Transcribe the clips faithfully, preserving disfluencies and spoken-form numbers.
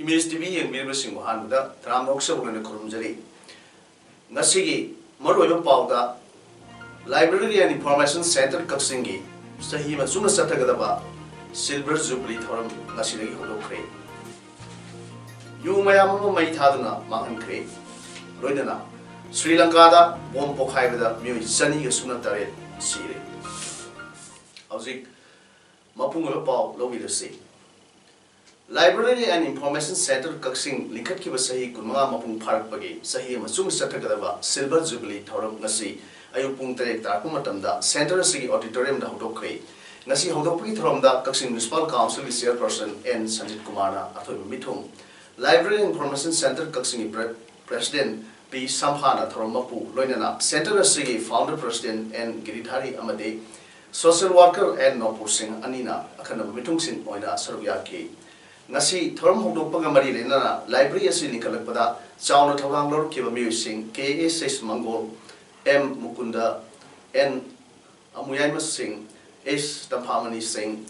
Image T V ꯌꯦꯡꯕꯤꯔꯤꯕꯁꯤꯡꯕꯨ ꯑꯍꯥꯟꯕꯗ ꯇꯔꯥꯝꯅ ꯑꯣꯛꯆꯕ ꯑꯣꯏꯅ ꯈꯨꯔꯨꯝꯖꯔꯤ꯫ ꯉꯁꯤꯒꯤ ꯃꯔꯨꯑꯣꯏꯕ ꯄꯥꯎꯗ, Library and Information Centre ꯀꯛꯆꯤꯡꯒꯤ ꯆꯍꯤ ꯑꯃ ꯆꯨꯞꯅ ꯆꯠꯊꯒꯗꯕ Silver Jubilee ꯊꯧꯔꯝ ꯉꯁꯤꯗꯒꯤ ꯍꯧꯗꯣꯛꯈ꯭ꯔꯦ꯫ ꯌꯨ ꯃꯌꯥꯝ ꯑꯃ ꯃꯩ ꯊꯥꯗꯨꯅ ꯃꯥꯡꯍꯟꯈ꯭ꯔꯦ꯫ ꯂꯣꯏꯅꯅ ꯁ꯭ꯔꯤ ꯂꯪꯀꯥꯗ ꯕꯣꯝ ꯄꯣꯈꯥꯏꯕꯗ ꯃꯤꯑꯣꯏ ꯆꯅꯤꯒ ꯁꯨꯞꯅ ꯇꯔꯦꯠ ꯁꯤꯔꯦ꯫ ꯍꯧꯖꯤꯛ ꯃꯄꯨꯡ ꯑꯣꯏꯕ ꯄꯥꯎ ꯂꯧꯕꯤꯔꯁꯤ꯫ Library and Information Centre ꯀꯛꯆꯤꯡ ꯂꯤꯡꯈꯠꯈꯤꯕ ꯆꯍꯤ ꯀꯨꯟꯃꯉꯥ ꯃꯄꯨꯡ ꯐꯥꯔꯛꯄꯒꯤ ꯆꯍꯤ ꯑꯃ ꯆꯨꯝꯅ ꯆꯠꯊꯒꯗꯕ Silver Jubilee ꯊꯧꯔꯝ ꯉꯁꯤ ꯑꯌꯨꯛ ꯄꯨꯡ ꯇꯔꯦꯠ ꯇꯥꯔꯛꯄ ꯃꯇꯝꯗ centre ꯑꯁꯤꯒꯤ auditoriumꯗ ꯍꯧꯗꯣꯛꯈ꯭ꯔꯦ꯫ ꯉꯁꯤ ꯍꯧꯗꯣꯛꯄꯒꯤ ꯊꯧꯔꯝꯗ ꯀꯛꯆꯤꯡ Municipal Councilꯒꯤ chairperson ꯑꯦꯟ ꯁꯟꯖꯤꯠ ꯀꯨꯃꯥꯔꯅ ꯑꯊꯣꯏꯕ ꯃꯤꯊꯨꯡ, Library and Information Centre ꯀꯛꯆꯤꯡꯒꯤ pre-, president ꯄꯤ ꯁꯝꯐꯥꯅ ꯊꯧꯔꯝ ꯃꯄꯨ, ꯂꯣꯏꯅꯅ centre ꯑꯁꯤꯒꯤ founder president ꯑꯦꯟ ꯒꯤꯔꯤꯙꯥꯔꯤ ꯑꯃꯗꯤ social worker ꯑꯦꯟ ꯅꯣꯄꯨꯔ ꯁꯤꯡ ꯑꯅꯤꯅ ꯑꯈꯟꯅꯕ ꯃꯤꯊꯨꯡꯁꯤꯡ ꯑꯣꯏꯅ ꯁꯔꯨꯛ ꯌꯥꯈꯤ꯫ ꯉꯁꯤ ꯊꯧꯔꯝ ꯍꯧꯗꯣꯛꯄꯒ ꯃꯔꯤ ꯂꯩꯅꯅ library ꯑꯁꯤ ꯂꯤꯡꯈꯠꯂꯛꯄꯗ ꯆꯥꯎꯅ ꯊꯧꯗꯥꯡ ꯂꯧꯔꯛꯈꯤꯕ ꯃꯤꯑꯣꯏꯁꯤꯡ ꯀꯦ ꯑꯦꯁ ꯑꯦꯁ ꯃꯪꯒꯣꯜ, ꯑꯦꯝ ꯃꯨꯀꯨꯟꯗ, ꯑꯦꯟ ꯑꯃꯨꯌꯥꯏꯃ ꯁꯤꯡ, ꯑꯦꯁ ꯇꯝꯐꯥꯃꯅꯤ ꯁꯤꯡ,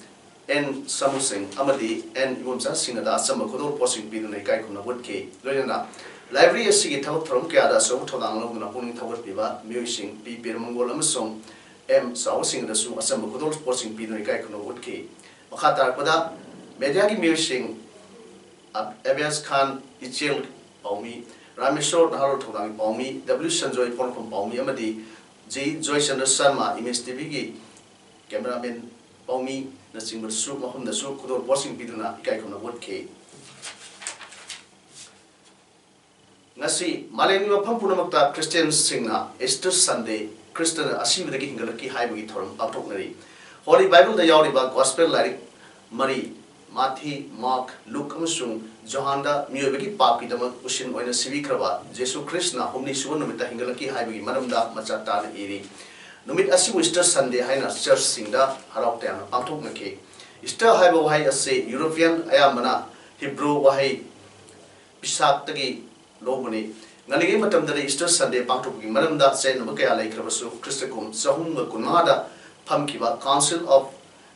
ꯑꯦꯟ ꯁꯥꯃꯨ ꯁꯤꯡ ꯑꯃꯗꯤ ꯑꯦꯟ ꯏꯕꯣꯝꯆꯥ ꯁꯤꯡꯅꯗ ꯑꯆꯝꯕ ꯈꯨꯗꯣꯜ ꯄꯣꯠꯁꯤꯡ ꯄꯤꯗꯨꯅ ꯏꯀꯥꯏ ꯈꯨꯝꯅꯕ ꯎꯠꯈꯤ꯫ ꯂꯣꯏꯅꯅ library ꯑꯁꯤꯒꯤ ꯊꯕꯛ ꯊꯧꯔꯝ ꯀꯌꯥꯗ ꯑꯆꯧꯕ ꯊꯧꯗꯥꯡ ꯂꯧꯗꯨꯅ ꯄꯨꯛꯅꯤꯡ ꯊꯧꯒꯠꯄꯤꯕ ꯃꯤꯑꯣꯏꯁꯤꯡ ꯄꯤ ꯄꯤꯔꯃꯪꯒꯣꯜ ꯑꯃꯁꯨꯡ ꯑꯦꯝ ꯆꯥꯎꯕꯁꯤꯡꯗꯁꯨ ꯑꯆꯝꯕ ꯈꯨꯗꯣꯜ ꯄꯣꯠꯁꯤꯡ ꯄꯤꯗꯨꯅ ꯏꯀꯥꯏ ꯈꯨꯝꯅꯕ ꯎꯠꯈꯤ꯫ ꯃꯈꯥ ꯇꯥꯔꯛꯄꯗ mediaꯒꯤ ꯃꯤꯑꯣꯏꯁꯤꯡ ꯑꯕ-, ꯑꯕꯦꯖ ꯈꯥꯟ, ꯏꯆꯦꯜ ꯄꯥꯎꯃꯤ, ꯔꯥꯃꯦꯁꯣꯔ ꯅꯍꯥꯔꯣꯜ ꯊꯧꯗꯥꯡꯒꯤ ꯄꯥꯎꯃꯤ, ꯗꯕ꯭ꯂꯤꯎ ꯁꯟꯖꯣꯏ ꯄꯣꯛꯅꯐꯝ ꯄꯥꯎꯃꯤ ꯑꯃꯗꯤ G Joychandra Sharma image T ꯚꯤꯒꯤ cameraman ꯄꯥꯎꯃꯤꯅꯆꯤꯡꯕꯁꯨ ꯃꯐꯝꯗꯁꯨ ꯈꯨꯗꯣꯜ ꯄꯣꯠꯁꯤꯡ ꯄꯤꯗꯨꯅ ꯏꯀꯥꯏ ꯈꯨꯝꯅꯕ ꯎꯠꯈꯤ꯫ ꯉꯁꯤ ꯃꯥꯂꯦꯝꯒꯤ ꯃꯐꯝ ꯄꯨꯝꯅꯃꯛꯇ ꯈ꯭ꯔꯤꯁꯇꯤꯌꯥꯟꯁꯤꯡꯅ Easter Sunday, ꯈ꯭ꯔꯤꯁꯇꯅ ꯑꯁꯤꯕꯗꯒꯤ ꯍꯤꯡꯒꯠꯂꯛꯈꯤ ꯍꯥꯏꯕꯒꯤ ꯊꯧꯔꯝ ꯄꯥꯡꯊꯣꯛꯅꯔꯤ꯫ Holy Bibleꯗ ꯌꯥꯎꯔꯤꯕ Gospel ꯂꯥꯏꯔꯤꯛ ꯃꯔꯤ, ꯃꯥꯊꯤ, ꯃꯥꯔꯛ, ꯂꯨꯛ ꯑꯃꯁꯨꯡ ꯖꯣꯍꯥꯟꯗ ꯃꯤꯑꯣꯏꯕꯒꯤ ꯄꯥꯞꯀꯤꯗꯃꯛ ꯎꯁꯤꯟ ꯑꯣꯏꯅ ꯁꯤꯕꯤꯈ꯭ꯔꯕ ꯖꯦꯁꯨ ꯈ꯭ꯔꯤꯁꯅ ꯍꯨꯝꯅꯤ ꯁꯨꯕ ꯅꯨꯃꯤꯠꯇ ꯍꯤꯡꯒꯠꯂꯛꯈꯤ ꯍꯥꯏꯕꯒꯤ ꯃꯔꯝꯗ ꯃꯆꯥ ꯇꯥꯅ ꯏꯔꯤ꯫ ꯅꯨꯃꯤꯠ ꯑꯁꯤꯕꯨ ꯏꯁꯇꯔ ꯁꯟꯗꯦ ꯍꯥꯏꯅ ꯆꯔꯆꯁꯤꯡꯗ ꯍꯔꯥꯎ ꯇꯌꯥꯝꯅ ꯄꯥꯡꯊꯣꯛꯅꯈꯤ꯫ ꯏꯁꯇꯔ ꯍꯥꯏꯕ ꯋꯥꯍꯩ ꯑꯁꯤ ꯌꯨꯔꯣꯄꯤꯌꯟ, ꯑꯌꯥꯝꯕꯅ ꯍꯤꯕ꯭ꯔꯨ ꯋꯥꯍꯩ ꯄꯤꯁꯥꯛꯇꯒꯤ ꯂꯧꯕꯅꯤ꯫ ꯉꯜꯂꯤꯉꯩ ꯃꯇꯝꯗꯗꯤ ꯏꯁꯇꯔ ꯁꯟꯗꯦ ꯄꯥꯡꯊꯣꯛꯄꯒꯤ ꯃꯔꯝꯗ ꯆꯌꯦꯠꯅꯕ ꯀꯌꯥ ꯂꯩꯈ꯭ꯔꯕꯁꯨ, ꯈ꯭ꯔꯤꯁꯇ ꯀꯨꯝ ꯆꯍꯨꯝꯒ ꯀꯨꯟꯃꯉꯥꯗ ꯐꯝꯈꯤꯕ Council of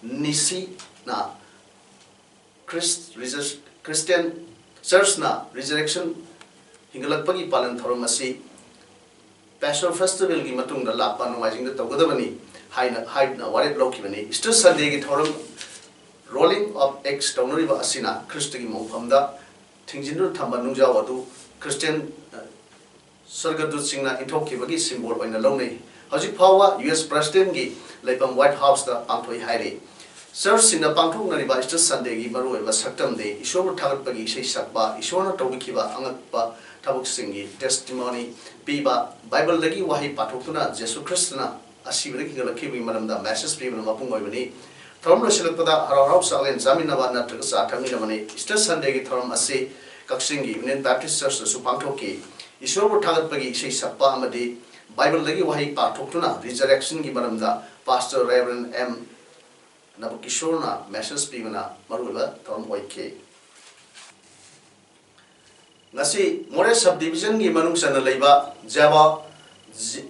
Nicene-ꯅ ꯈ꯭ꯔꯤꯁ-, ꯔꯤꯖꯔ-, ꯈ꯭ꯔꯤꯁꯇꯤꯌꯟ ꯆꯔꯆꯅ ꯔꯤꯖꯔꯦꯛꯁꯟ, ꯍꯤꯡꯒꯠꯂꯛꯄꯒꯤ ꯄꯥꯂꯟ ꯊꯧꯔꯝ ꯑꯁꯤ ꯄꯦꯁꯣꯚꯥ ꯐꯦꯁꯇꯤꯚꯦꯜꯒꯤ ꯃꯇꯨꯡꯗ ꯂꯥꯛꯄ ꯅꯣꯡꯃꯥꯏꯖꯤꯡꯗ ꯇꯧꯒꯗꯕꯅꯤ ꯍꯥꯏꯅ, ꯍꯥꯏꯗꯨꯅ ꯋꯥꯔꯦꯞ ꯂꯧꯈꯤꯕꯅꯤ꯫ ꯏꯁꯇꯔ ꯁꯟꯗꯦꯒꯤ ꯊꯧꯔꯝ, Rolling of Axe ꯇꯧꯅꯔꯤꯕ ꯑꯁꯤꯅ ꯈ꯭ꯔꯤꯁꯇꯒꯤ ꯃꯣꯡꯐꯝꯗ ꯊꯤꯡꯖꯤꯟꯗꯨꯅ ꯊꯝꯕ ꯅꯨꯡꯖꯥꯎ ꯑꯗꯨ ꯈ꯭ꯔꯤꯁꯇꯤꯌꯟ, ꯑ, ꯁꯔꯒꯗꯨꯠꯁꯤꯡꯅ ꯏꯟꯊꯣꯛꯈꯤꯕꯒꯤ ꯁꯤꯝꯕꯣꯜ ꯑꯣꯏꯅ ꯂꯧꯅꯩ꯫ ꯍꯧꯖꯤꯛ ꯐꯥꯎꯕ ꯌꯨ ꯑꯦꯁ ꯄ꯭ꯔꯦꯁꯤꯗꯦꯟꯒꯤ ꯂꯩꯐꯝ ꯋꯥꯏꯠ ꯍꯥꯎꯁꯇ ꯄꯥꯡꯊꯣꯛꯏ ꯍꯥꯏꯔꯤ꯫ ꯆꯔꯆꯁꯤꯡꯗ ꯄꯥꯡꯊꯣꯛꯅꯔꯤꯕ ꯏꯁꯇꯔ ꯁꯟꯗꯦꯒꯤ ꯃꯔꯨꯑꯣꯏꯕ ꯁꯛꯇꯝꯗꯤ ꯏꯁꯣꯔꯕꯨ ꯊꯥꯒꯠꯄꯒꯤ ꯏꯁꯩ ꯁꯛꯄ, ꯏꯁꯣꯔꯅ ꯇꯧꯕꯤꯈꯤꯕ ꯑꯉꯛꯄ ꯊꯕꯛꯁꯤꯡꯒꯤ ꯇꯦꯁꯇꯤꯃꯣꯅꯤ ꯄꯤꯕ, ꯕꯥꯏꯕꯜꯗꯒꯤ ꯋꯥꯍꯩ ꯄꯥꯊꯣꯛꯇꯨꯅ ꯖꯦꯁꯨ ꯈ꯭ꯔꯤꯁꯇꯅ ꯑꯁꯤꯕꯗꯒꯤ ꯍꯤꯡꯒꯠꯂꯛꯈꯤꯕꯒꯤ ꯃꯔꯝꯗ ꯃꯦꯁꯦꯖ ꯄꯤꯕꯅ ꯃꯄꯨꯡ ꯑꯣꯏꯕꯅꯤ꯫ ꯊꯧꯔꯝ ꯂꯣꯏꯁꯤꯜꯂꯛꯄꯗ ꯍꯔꯥꯎ ꯍꯔꯥꯎ ꯆꯥꯛꯂꯦꯟ ꯆꯥꯃꯤꯟꯅꯕ ꯅꯠꯇ꯭ꯔꯒ ꯆꯥ ꯊꯛꯃꯤꯟꯅꯕꯅꯤ꯫ ꯏꯁꯇꯔ ꯁꯟꯗꯦꯒꯤ ꯊꯧꯔꯝ ꯑꯁꯤ ꯀꯛꯆꯤꯡꯒꯤ ꯌꯨꯅꯤꯌꯟ ꯕꯦꯞꯇꯤꯁ ꯆꯔꯆꯇꯁꯨ ꯄꯥꯡꯊꯣꯛꯈꯤ꯫ ꯏꯁꯣꯔꯕꯨ ꯊꯥꯒꯠꯄꯒꯤ ꯏꯁꯩ ꯁꯛꯄ ꯑꯃꯗꯤ ꯕꯥꯏꯕꯜꯗꯒꯤ ꯋꯥꯍꯩ ꯄꯥꯊꯣꯛꯇꯨꯅ ꯔꯤꯖꯔꯦꯛꯁꯟꯒꯤ ꯃꯔꯝꯗ ꯄꯥꯁꯇꯔ ꯔꯦꯚꯔꯦꯟ ꯑꯦꯝ ꯅꯕꯀꯤꯁꯣꯔꯅ ꯃꯦꯁꯦꯖ ꯄꯤꯕꯅ ꯃꯔꯨꯑꯣꯏꯕ ꯊꯧꯔꯝ ꯑꯣꯏꯈꯤ꯫ ꯉꯁꯤ ꯃꯣꯔꯦ ꯁꯕ ꯗꯤꯕꯤꯖꯟꯒꯤ ꯃꯅꯨꯡ ꯆꯟꯅ ꯂꯩꯕ ꯖꯦꯕꯥ ꯖꯤ-,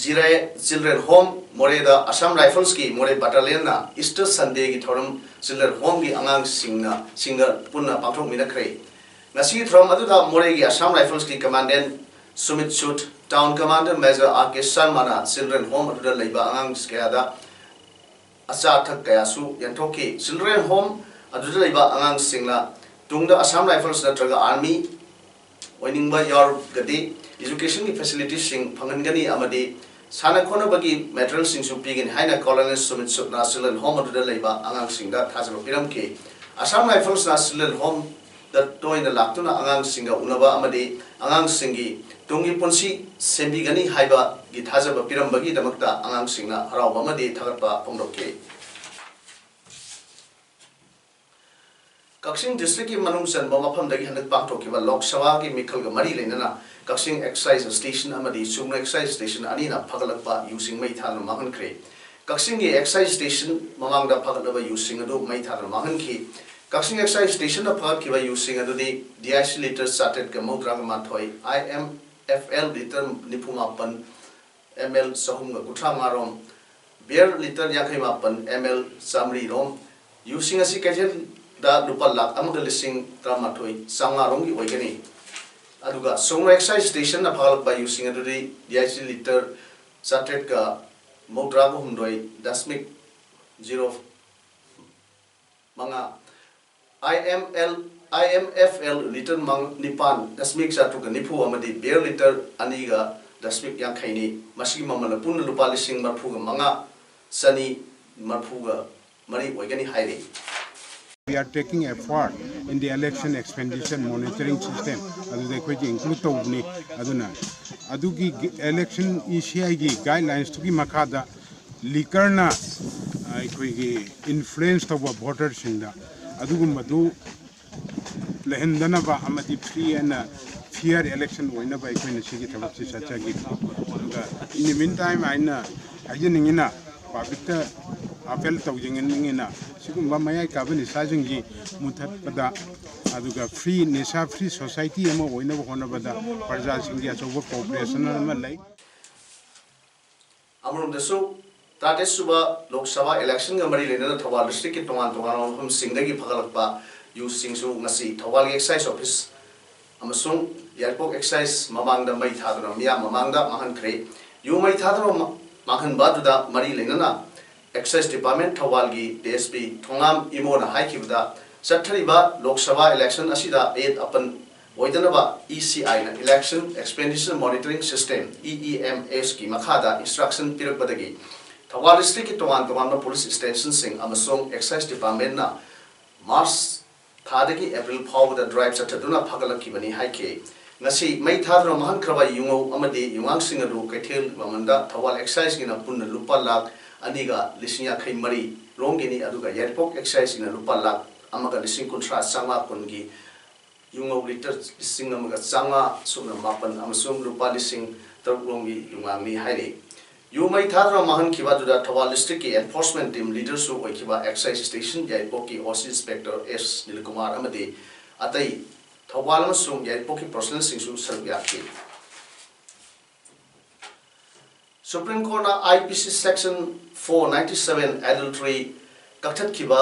ꯖꯤꯔꯦ ꯆꯤꯜꯗ꯭ꯔꯦꯟ ꯍꯣꯝ ꯃꯣꯔꯦꯗ ꯑꯁꯥꯝ ꯔꯥꯏꯐꯜꯁꯀꯤ ꯃꯣꯔꯦ ꯕꯠꯇꯥꯂꯤꯌꯟꯅ ꯏꯁꯇꯔ ꯁꯟꯗꯦꯒꯤ ꯊꯧꯔꯝ ꯆꯤꯜꯗ꯭ꯔꯦꯟ ꯍꯣꯝꯒꯤ ꯑꯉꯥꯡꯁꯤꯡꯅ, ꯁꯤꯡꯒ ꯄꯨꯟꯅ ꯄꯥꯡꯊꯣꯛꯃꯤꯟꯅꯈ꯭ꯔꯦ꯫ ꯉꯁꯤꯒꯤ ꯊꯧꯔꯝ ꯑꯗꯨꯗ ꯃꯣꯔꯦꯒꯤ ꯑꯁꯥꯝ ꯔꯥꯏꯐꯜꯁꯀꯤ ꯀꯃꯥꯟꯗꯦꯟ ꯁꯨꯃꯤꯠ ꯁꯨꯠ, ꯇꯥꯎꯟ ꯀꯃꯥꯟꯗꯔ ꯃꯦꯖꯔ ꯑꯥꯔ ꯀꯦ ꯁꯔꯃꯅ ꯆꯤꯜꯗ꯭ꯔꯦꯟ ꯍꯣꯝ ꯑꯗꯨꯗ ꯂꯩꯕ ꯑꯉꯥꯡ ꯀꯌꯥꯗ ꯑꯆꯥ ꯑꯊꯛ ꯀꯌꯥꯁꯨ ꯌꯦꯟꯊꯣꯛꯈꯤ꯫ ꯆꯤꯜꯗ꯭ꯔꯦꯟ ꯍꯣꯝ ꯑꯗꯨꯗ ꯂꯩꯕ ꯑꯉꯥꯡꯁꯤꯡꯅ ꯇꯨꯡꯗ ꯑꯁꯥꯝ ꯔꯥꯏꯐꯜꯁ ꯅꯠꯇ꯭ꯔꯒ ꯑꯥꯔꯃꯤ ꯑꯣꯏꯅꯤꯡꯕ ꯌꯥꯎꯔꯒꯗꯤ ꯏꯖꯨꯀꯦꯁꯟꯒꯤ ꯐꯦꯁꯤꯂꯤꯇꯤꯁꯤꯡ ꯐꯪꯍꯟꯒꯅꯤ ꯑꯃꯗꯤ ꯁꯥꯟꯅ ꯈꯣꯠꯅꯕꯒꯤ ꯃꯦꯇꯔꯤꯌꯦꯜꯁꯤꯡꯁꯨ ꯄꯤꯒꯅꯤ ꯍꯥꯏꯅ ꯀꯣꯂꯣꯅꯦꯜ ꯁꯨꯃꯤꯠ ꯁꯨꯠꯅ ꯆꯤꯜꯗ꯭ꯔꯦꯟ ꯍꯣꯝ ꯑꯗꯨꯗ ꯂꯩꯕ ꯑꯉꯥꯡꯁꯤꯡꯗ ꯊꯥꯖꯕ ꯄꯤꯔꯝꯈꯤ꯫ ꯑꯁꯥꯝ ꯔꯥꯏꯐꯜꯁꯅ ꯆꯤꯜꯗ꯭ꯔꯦꯟ ꯍꯣꯝꯗ ꯇꯣꯏꯅ ꯂꯥꯛꯇꯨꯅ ꯑꯉꯥꯡꯁꯤꯡꯒ ꯎꯅꯕ ꯑꯃꯗꯤ ꯑꯉꯥꯡꯁꯤꯡꯒꯤ ꯇꯨꯡꯒꯤ ꯄꯨꯟꯁꯤ ꯁꯦꯝꯕꯤꯒꯅꯤ ꯍꯥꯏꯕꯒꯤ ꯊꯥꯖꯕ ꯄꯤꯔꯝꯕꯒꯤꯗꯃꯛꯇ ꯑꯉꯥꯡꯁꯤꯡꯅ ꯍꯔꯥꯎꯕ ꯑꯃꯗꯤ ꯊꯥꯒꯠꯄ ꯐꯣꯡꯗꯣꯛꯈꯤ꯫ ꯀꯛꯆꯤꯡ ꯗꯤꯁꯇ꯭ꯔꯤꯛꯀꯤ ꯃꯅꯨꯡ ꯆꯟꯕ ꯃꯐꯝꯗꯒꯤ ꯍꯟꯗꯛ ꯄꯥꯡꯊꯣꯛꯈꯤꯕ ꯂꯣꯛ ꯁꯚꯥꯒꯤ ꯃꯤꯈꯜꯒ ꯃꯔꯤ ꯂꯩꯅꯅ ꯀꯛꯆꯤꯡ ꯑꯦꯛꯁꯥꯏꯖ ꯁ꯭ꯇꯦꯁꯟ ꯑꯃꯗꯤ ꯁꯨꯒꯅꯨ ꯑꯦꯛꯁꯥꯏꯖ ꯁ꯭ꯇꯦꯁꯟ ꯑꯅꯤꯅ ꯐꯒꯠꯂꯛꯄ ꯌꯨꯁꯤꯡ ꯃꯩ ꯊꯥꯗꯨꯅ ꯃꯥꯡꯍꯟꯈ꯭ꯔꯦ꯫ ꯀꯛꯆꯤꯡꯒꯤ ꯑꯦꯛꯁꯥꯏꯖ ꯁ꯭ꯇꯦꯁꯟ ꯃꯃꯥꯡꯗ ꯐꯒꯠꯂꯕ ꯌꯨꯁꯤꯡ ꯑꯗꯨ ꯃꯩ ꯊꯥꯗꯨꯅ ꯃꯥꯡꯍꯟꯈꯤ꯫ ꯀꯛꯆꯤꯡ ꯑꯦꯛꯁꯥꯏꯖ ꯁ꯭ꯇꯦꯁꯟꯗ ꯐꯒꯠꯈꯤꯕ ꯌꯨꯁꯤꯡ ꯑꯗꯨꯗꯤ ꯗꯤ ꯑꯥꯏ ꯁꯤ ꯂꯤꯇꯔ ꯆꯥꯇ꯭ꯔꯦꯠꯀ ꯃꯧꯗ꯭ꯔꯥꯒ ꯃꯥꯊꯣꯏ, ꯑꯥꯏ ꯑꯦꯝ ꯑꯦꯐ ꯑꯦꯜ ꯂꯤꯇꯔ ꯅꯤꯐꯨ ꯃꯥꯄꯟ, ꯑꯦꯝ ꯑꯦꯜ ꯆꯍꯨꯝꯒ ꯀꯨꯟꯊ꯭ꯔꯥ ꯃꯉꯥ ꯔꯣꯝ, ꯕꯤꯌꯔ ꯂꯤꯇꯔ ꯌꯥꯡꯈꯩ ꯃꯥꯄꯟ, ꯑꯦꯝ ꯑꯦꯜ ꯆꯥꯃꯔꯤ ꯔꯣꯝ, ꯌꯨꯁꯤꯡ ꯑꯁꯤ ꯀꯩꯊꯦꯜꯗ ꯂꯨꯄꯥ ꯂꯥꯈ ꯑꯃꯒ ꯂꯤꯁꯤꯡ ꯇꯔꯥꯃꯥꯊꯣꯏ ꯆꯥꯃꯉꯥ ꯔꯣꯝꯒꯤ ꯑꯣꯏꯒꯅꯤ꯫ ꯑꯗꯨꯒ ꯁꯨꯒꯅꯨ ꯑꯦꯛꯁꯥꯏꯖ ꯁ꯭ꯇꯦꯁꯟꯅ ꯐꯥꯒꯠꯂꯛꯄ ꯌꯨꯁꯤꯡ ꯑꯗꯨꯗꯤ ꯗꯤ ꯑꯥꯏ ꯁꯤ ꯂꯤꯇꯔ ꯆꯥꯇ꯭ꯔꯦꯠꯀ ꯃꯧꯗ꯭ꯔꯥꯒ ꯍꯨꯝꯗꯣꯏ ꯗꯁꯃꯤꯛ ꯖꯤꯔꯣ ꯃꯉꯥ, ꯑꯥꯏ ꯑꯦꯝ ꯑꯦꯜ, ꯑꯥꯏ ꯑꯦꯝ ꯑꯦꯐ ꯑꯦꯜ ꯂꯤꯇꯔ ꯃꯪ-, ꯅꯤꯄꯥꯟ ꯗꯁꯃꯤꯛ ꯆꯥꯇ꯭ꯔꯨꯛꯀ ꯅꯤꯐꯨ ꯑꯃꯗꯤ ꯕꯤꯌꯔ ꯂꯤꯇꯔ ꯑꯅꯤꯒ ꯗꯁꯃꯤꯛ ꯌꯥꯡꯈꯩꯅꯤ꯫ ꯃꯁꯤꯒꯤ ꯃꯃꯜꯅ ꯄꯨꯟꯅ ꯂꯨꯄꯥ ꯂꯤꯁꯤꯡ ꯃꯔꯐꯨꯒ ꯃꯉꯥ, ꯆꯅꯤ ꯃꯔꯐꯨꯒ ꯃꯔꯤ ꯑꯣꯏꯒꯅꯤ ꯍꯥꯏꯔꯤ꯫ We are taking effort in the election expenditure monitoring system ꯑꯗꯨꯗ ꯑꯩꯈꯣꯏꯁꯦ include ꯇꯧꯕꯅꯤ꯫ ꯑꯗꯨꯅ ꯑꯗꯨꯒꯤ election E C I ꯒꯤ guidelines ꯇꯨꯒꯤ ꯃꯈꯥꯗ liquor ꯅ ꯑꯩꯈꯣꯏꯒꯤ influence ꯇꯧꯕ voter ꯁꯤꯡꯗ ꯑꯗꯨꯒꯨꯝꯕꯗꯨ ꯂꯩꯍꯟꯗꯅꯕ ꯑꯃꯗꯤ free and fair election ꯑꯣꯏꯅꯕ ꯑꯩꯈꯣꯏꯅ ꯁꯤꯒꯤ ꯊꯕꯛꯁꯤ ꯆꯠꯆꯈꯤ꯫ ꯑꯗꯨꯒ in the meantime ꯑꯩꯅ ꯍꯥꯏꯖꯅꯤꯡꯉꯤꯅ, public ꯇ appeal ꯇꯧꯖꯅꯤꯡꯉꯤꯅ, ꯁꯤꯒꯨꯝꯕ ꯃꯌꯥꯏ ꯀꯥꯕ ꯅꯤꯁꯥꯁꯤꯡꯁꯤ ꯃꯨꯊꯠꯄꯗ ꯑꯗꯨꯒ free, ꯅꯤꯁꯥ free society ꯑꯃ ꯑꯣꯏꯅꯕ ꯍꯣꯠꯅꯕꯗ ꯄ꯭ꯔꯖꯥꯁꯤꯡꯒꯤ ꯑꯆꯧꯕ cooperation ꯑꯃ ꯂꯩ꯫ ꯑꯃꯔꯣꯝꯗꯁꯨ, ꯇꯔꯥꯇꯔꯦꯠ ꯁꯨꯕ ꯂꯣꯛ ꯁꯚꯥ election ꯒ ꯃꯔꯤ ꯂꯩꯅꯅ ꯊꯧꯕꯥꯜ district ꯀꯤ ꯇꯣꯉꯥꯟ ꯇꯣꯉꯥꯟꯕ ꯃꯐꯝꯁꯤꯡꯗꯒꯤ ꯐꯒꯠꯂꯛꯄ ꯌꯨꯁꯤꯡꯁꯨ ꯉꯁꯤ ꯊꯧꯕꯥꯜꯒꯤ excise office ꯑꯃꯁꯨꯡ ꯌꯥꯏꯔꯤꯄꯣꯛ excise ꯃꯃꯥꯡꯗ ꯃꯩ ꯊꯥꯗꯨꯅ ꯃꯤꯌꯥꯝ ꯃꯃꯥꯡꯗ ꯃꯥꯡꯍꯟꯈ꯭ꯔꯦ꯫ ꯌꯨ ꯃꯩ ꯊꯥꯗꯨꯅ ꯃꯥꯡꯍꯟꯕ ꯑꯗꯨꯗ ꯃꯔꯤ ꯂꯩꯅꯅ excise department ꯊꯧꯕꯥꯜꯒꯤ D S P ꯊꯣꯉꯥꯝ ꯏꯃꯣꯅ ꯍꯥꯏꯈꯤꯕꯗ, ꯆꯠꯊꯔꯤꯕ ꯂꯣꯛ ꯁꯚꯥ election ꯑꯁꯤꯗ ꯑꯌꯦꯠ ꯑꯄꯟ ꯑꯣꯏꯗꯅꯕ E C I ꯅ Election Expenditure Monitoring System, E E M S ꯀꯤ ꯃꯈꯥꯗ instruction ꯄꯤꯔꯛꯄꯗꯒꯤ ꯊꯧꯕꯥꯜ district ꯀꯤ ꯇꯣꯉꯥꯟ ꯇꯣꯉꯥꯟꯕ police station ꯁꯤꯡ ꯑꯃꯁꯨꯡ excise department ꯅ March ꯊꯥꯗꯒꯤ April ꯐꯥꯎꯕꯗ drive ꯆꯠꯊꯗꯨꯅ ꯐꯒꯠꯂꯛꯈꯤꯕꯅꯤ ꯍꯥꯏꯈꯤ꯫ ꯉꯁꯤ ꯃꯩ ꯊꯥꯗꯨꯅ ꯃꯥꯡꯍꯟꯈ꯭ꯔꯕ ꯌꯨꯉꯧ ꯑꯃꯗꯤ ꯌꯨꯉꯥꯡꯁꯤꯡ ꯑꯗꯨ ꯀꯩꯊꯦꯜ ꯃꯃꯜꯗ ꯊꯧꯕꯥꯜ excise ꯀꯤꯅ ꯄꯨꯟꯅ ꯂꯨꯄꯥ ꯂꯥꯈ ꯑꯅꯤꯒ ꯂꯤꯁꯤꯡ ꯌꯥꯡꯈꯩ ꯃꯔꯤ ꯔꯣꯝꯒꯤꯅꯤ, ꯑꯗꯨꯒ ꯌꯥꯏꯔꯤꯄꯣꯛ excise ꯀꯤꯅ ꯂꯨꯄꯥ ꯂꯥꯈ ꯑꯃꯒ ꯂꯤꯁꯤꯡ ꯀꯨꯟꯊ꯭ꯔꯥ ꯆꯥꯝꯃꯉꯥ ꯀꯨꯟꯒꯤ ꯌꯨꯉꯧ ꯂꯤꯇꯔ ꯂꯤꯁꯤꯡ ꯑꯃꯒ ꯆꯥꯝꯃꯉꯥ ꯁꯨꯞꯅ ꯃꯥꯄꯟ ꯑꯃꯁꯨꯡ ꯂꯨꯄꯥ ꯂꯤꯁꯤꯡ ꯇꯔꯨꯛ ꯂꯣꯝꯒꯤ ꯌꯨꯉꯥꯡꯅꯤ ꯍꯥꯏꯔꯤ꯫ ꯌꯨ ꯃꯩ ꯊꯥꯗꯨꯅ ꯃꯥꯡꯍꯟꯈꯤꯕ ꯑꯗꯨꯗ ꯊꯧꯕꯥꯜ district ꯀꯤ enforcement team leader ꯁꯨ ꯑꯣꯏꯈꯤꯕ excise station ꯌꯥꯏꯔꯤꯄꯣꯛꯀꯤ O C inspector S ꯅꯤꯜꯀꯨꯃꯥꯔ ꯑꯃꯗꯤ ꯑꯇꯩ ꯊꯧꯕꯥꯜ ꯑꯃꯁꯨꯡ ꯌꯥꯏꯔꯤꯄꯣꯛꯀꯤ personnel ꯁꯤꯡꯁꯨ ꯁꯔꯨꯛ ꯌꯥꯈꯤ꯫ Supreme Court ꯅ I P C section four ninety seven adultery ꯀꯛꯊꯠꯈꯤꯕ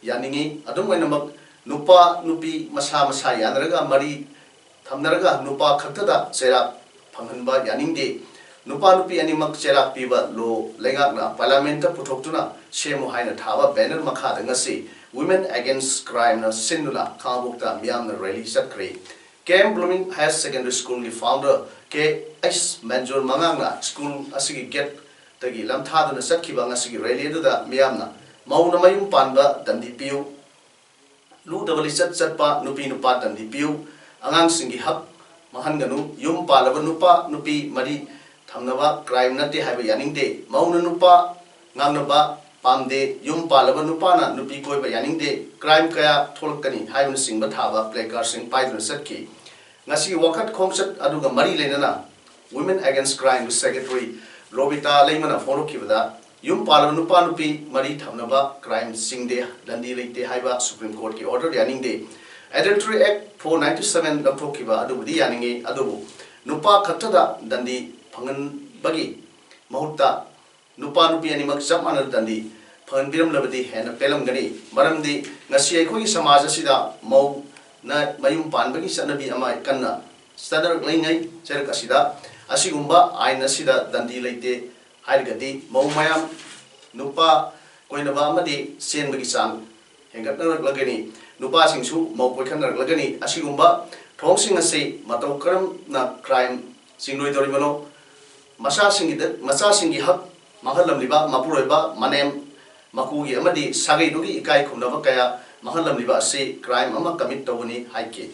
ꯌꯥꯅꯤꯡꯏ꯫ ꯑꯗꯨꯝ ꯑꯣꯏꯅꯃꯛ, ꯅꯨꯄꯥ ꯅꯨꯄꯤ ꯃꯁꯥ ꯃꯁꯥ ꯌꯥꯅꯔꯒ ꯃꯔꯤ ꯊꯝꯅꯔꯒ ꯅꯨꯄꯥ ꯈꯛꯇꯗ ꯆꯩꯔꯥꯛ ꯐꯪꯍꯟꯕ ꯌꯥꯅꯤꯡꯗꯦ꯫ ꯅꯨꯄꯥ ꯅꯨꯄꯤ ꯑꯅꯤꯃꯛ ꯆꯩꯔꯥꯛ ꯄꯤꯕ law ꯂꯩꯉꯥꯛꯅ parliament ꯇ ꯄꯨꯊꯣꯛꯇꯨꯅ ꯁꯦꯝꯃꯨ ꯍꯥꯏꯅ ꯊꯥꯕ banner ꯃꯈꯥꯗ ꯉꯁꯤ Women Against Crime ꯅ ꯁꯤꯟꯗꯨꯅ ꯈꯥꯉꯕꯣꯛꯇ ꯃꯤꯌꯥꯝꯅ rally ꯆꯠꯈ꯭ꯔꯦ꯫ K M Blooming Higher Secondary School ꯒꯤ founder K H ꯃꯟꯖꯨꯔ ꯃꯉꯥꯡꯅ school ꯑꯁꯤꯒꯤ gate ꯇꯒꯤ ꯂꯝꯊꯥꯗꯨꯅ ꯆꯠꯈꯤꯕ ꯉꯁꯤꯒꯤ rally ꯑꯗꯨꯗ ꯃꯤꯌꯥꯝꯅ ꯃꯧꯅ ꯃꯌꯨꯝ ꯄꯥꯟꯕ ꯗꯟꯗꯤ ꯄꯤꯌꯨ, ꯂꯨꯗꯕ ꯂꯤꯆꯠ ꯆꯠꯄ ꯅꯨꯄꯤ ꯅꯨꯄꯥ ꯗꯟꯗꯤ ꯄꯤꯌꯨ, ꯑꯉꯥꯡꯁꯤꯡꯒꯤ ꯍꯛ ꯃꯥꯡꯍꯟꯒꯅꯨ, ꯌꯨꯝ ꯄꯥꯜꯂꯕ ꯅꯨꯄꯥ ꯅꯨꯄꯤ ꯃꯔꯤ ꯊꯝꯅꯕ crime ꯅꯠꯇꯦ ꯍꯥꯏꯕ ꯌꯥꯅꯤꯡꯗꯦ, ꯃꯧꯅ ꯅꯨꯄꯥ ꯉꯥꯡꯅꯕ ꯄꯥꯝꯗꯦ, ꯌꯨꯝ ꯄꯥꯜꯂꯕ ꯅꯨꯄꯥꯅ ꯅꯨꯄꯤ ꯀꯣꯏꯕ ꯌꯥꯅꯤꯡꯗꯦ, crime ꯀꯌꯥ ꯊꯣꯛꯂꯛꯀꯅꯤ ꯍꯥꯏꯕꯅꯆꯤꯡꯕ ꯊꯥꯕ placard ꯁꯤꯡ ꯄꯥꯏꯗꯨꯅ ꯆꯠꯈꯤ꯫ ꯉꯁꯤꯒꯤ ꯋꯥꯀꯠ ꯈꯣꯡꯆꯠ ꯑꯗꯨꯒ ꯃꯔꯤ ꯂꯩꯅꯅ Women Against Crime ꯒꯤ secretary ꯔꯣꯕꯤꯇꯥ ꯂꯩꯃꯅ ꯐꯣꯡꯗꯣꯛꯈꯤꯕꯗ, ꯌꯨꯝ ꯄꯥꯜꯂꯕ ꯅꯨꯄꯥ ꯅꯨꯄꯤ ꯃꯔꯤ ꯊꯝꯅꯕ crime ꯆꯤꯡꯗꯦ, ꯗꯟꯗꯤ ꯂꯩꯇꯦ ꯍꯥꯏꯕ Supreme Court ꯀꯤ order ꯌꯥꯅꯤꯡꯗꯦ꯫ Adultery Act four ninety seven ꯂꯧꯊꯣꯛꯈꯤꯕ ꯑꯗꯨꯕꯨꯗꯤ ꯌꯥꯅꯤꯡꯉꯤ, ꯑꯗꯨꯕꯨ ꯅꯨꯄꯥ ꯈꯛꯇꯗ ꯗꯟꯗꯤ ꯐꯪꯍꯟꯕꯒꯤ ꯃꯍꯨꯠꯇ ꯅꯨꯄꯥ ꯅꯨꯄꯤ ꯑꯅꯤꯃꯛ ꯆꯞ ꯃꯥꯟꯅꯅ ꯗꯟꯗꯤ ꯐꯪꯍꯟꯕꯤꯔꯝꯂꯕꯗꯤ ꯍꯦꯟꯅ ꯄꯦꯜꯂꯝꯒꯅꯤ꯫ ꯃꯔꯝꯗꯤ ꯉꯁꯤ ꯑꯩꯈꯣꯏꯒꯤ ꯁꯃꯥꯖ ꯑꯁꯤꯗ ꯃꯧꯅ ꯃꯌꯨꯝ ꯄꯥꯟꯕꯒꯤ ꯆꯠꯅꯕꯤ ꯑꯃ ꯀꯟꯅ ꯆꯠꯅꯔꯛꯂꯤꯉꯩ ꯆꯩꯔꯛ ꯑꯁꯤꯗ ꯑꯁꯤꯒꯨꯝꯕ ꯑꯥꯏꯟ ꯑꯁꯤꯗ ꯗꯟꯗꯤ ꯂꯩꯇꯦ ꯍꯥꯏꯔꯒꯗꯤ ꯃꯧ ꯃꯌꯥꯝ ꯅꯨꯄꯥ ꯀꯣꯏꯅꯕ ꯑꯃꯗꯤ ꯆꯦꯟꯕꯒꯤ ꯆꯥꯡ ꯍꯦꯟꯒꯠꯅꯔꯛꯂꯒꯅꯤ, ꯅꯨꯄꯥꯁꯤꯡꯁꯨ ꯃꯧ ꯀꯣꯏꯈꯠꯅꯔꯛꯂꯒꯅꯤ꯫ ꯑꯁꯤꯒꯨꯝꯕ ꯊꯧꯑꯣꯡꯁꯤꯡ ꯑꯁꯤ ꯃꯇꯧ ꯀꯔꯝꯅ crime ꯆꯤꯡꯂꯣꯏꯗꯧꯔꯤꯕꯅꯣ? ꯃꯆꯥꯁꯤꯡꯒꯤꯗ, ꯃꯆꯥꯁꯤꯡꯒꯤ ꯍꯛ ꯃꯥꯡꯍꯜꯂꯝꯂꯤꯕ ꯃꯄꯨꯔꯣꯏꯕ, ꯃꯅꯦꯝ, ꯃꯀꯨꯒꯤ ꯑꯃꯗꯤ ꯁꯥꯒꯩꯗꯨꯒꯤ ꯏꯀꯥꯏ ꯈꯨꯝꯅꯕ ꯀꯌꯥ ꯃꯥꯡꯍꯜꯂꯝꯂꯤꯕ ꯑꯁꯤ crime ꯑꯃ commit ꯇꯧꯕꯅꯤ ꯍꯥꯏꯈꯤ꯫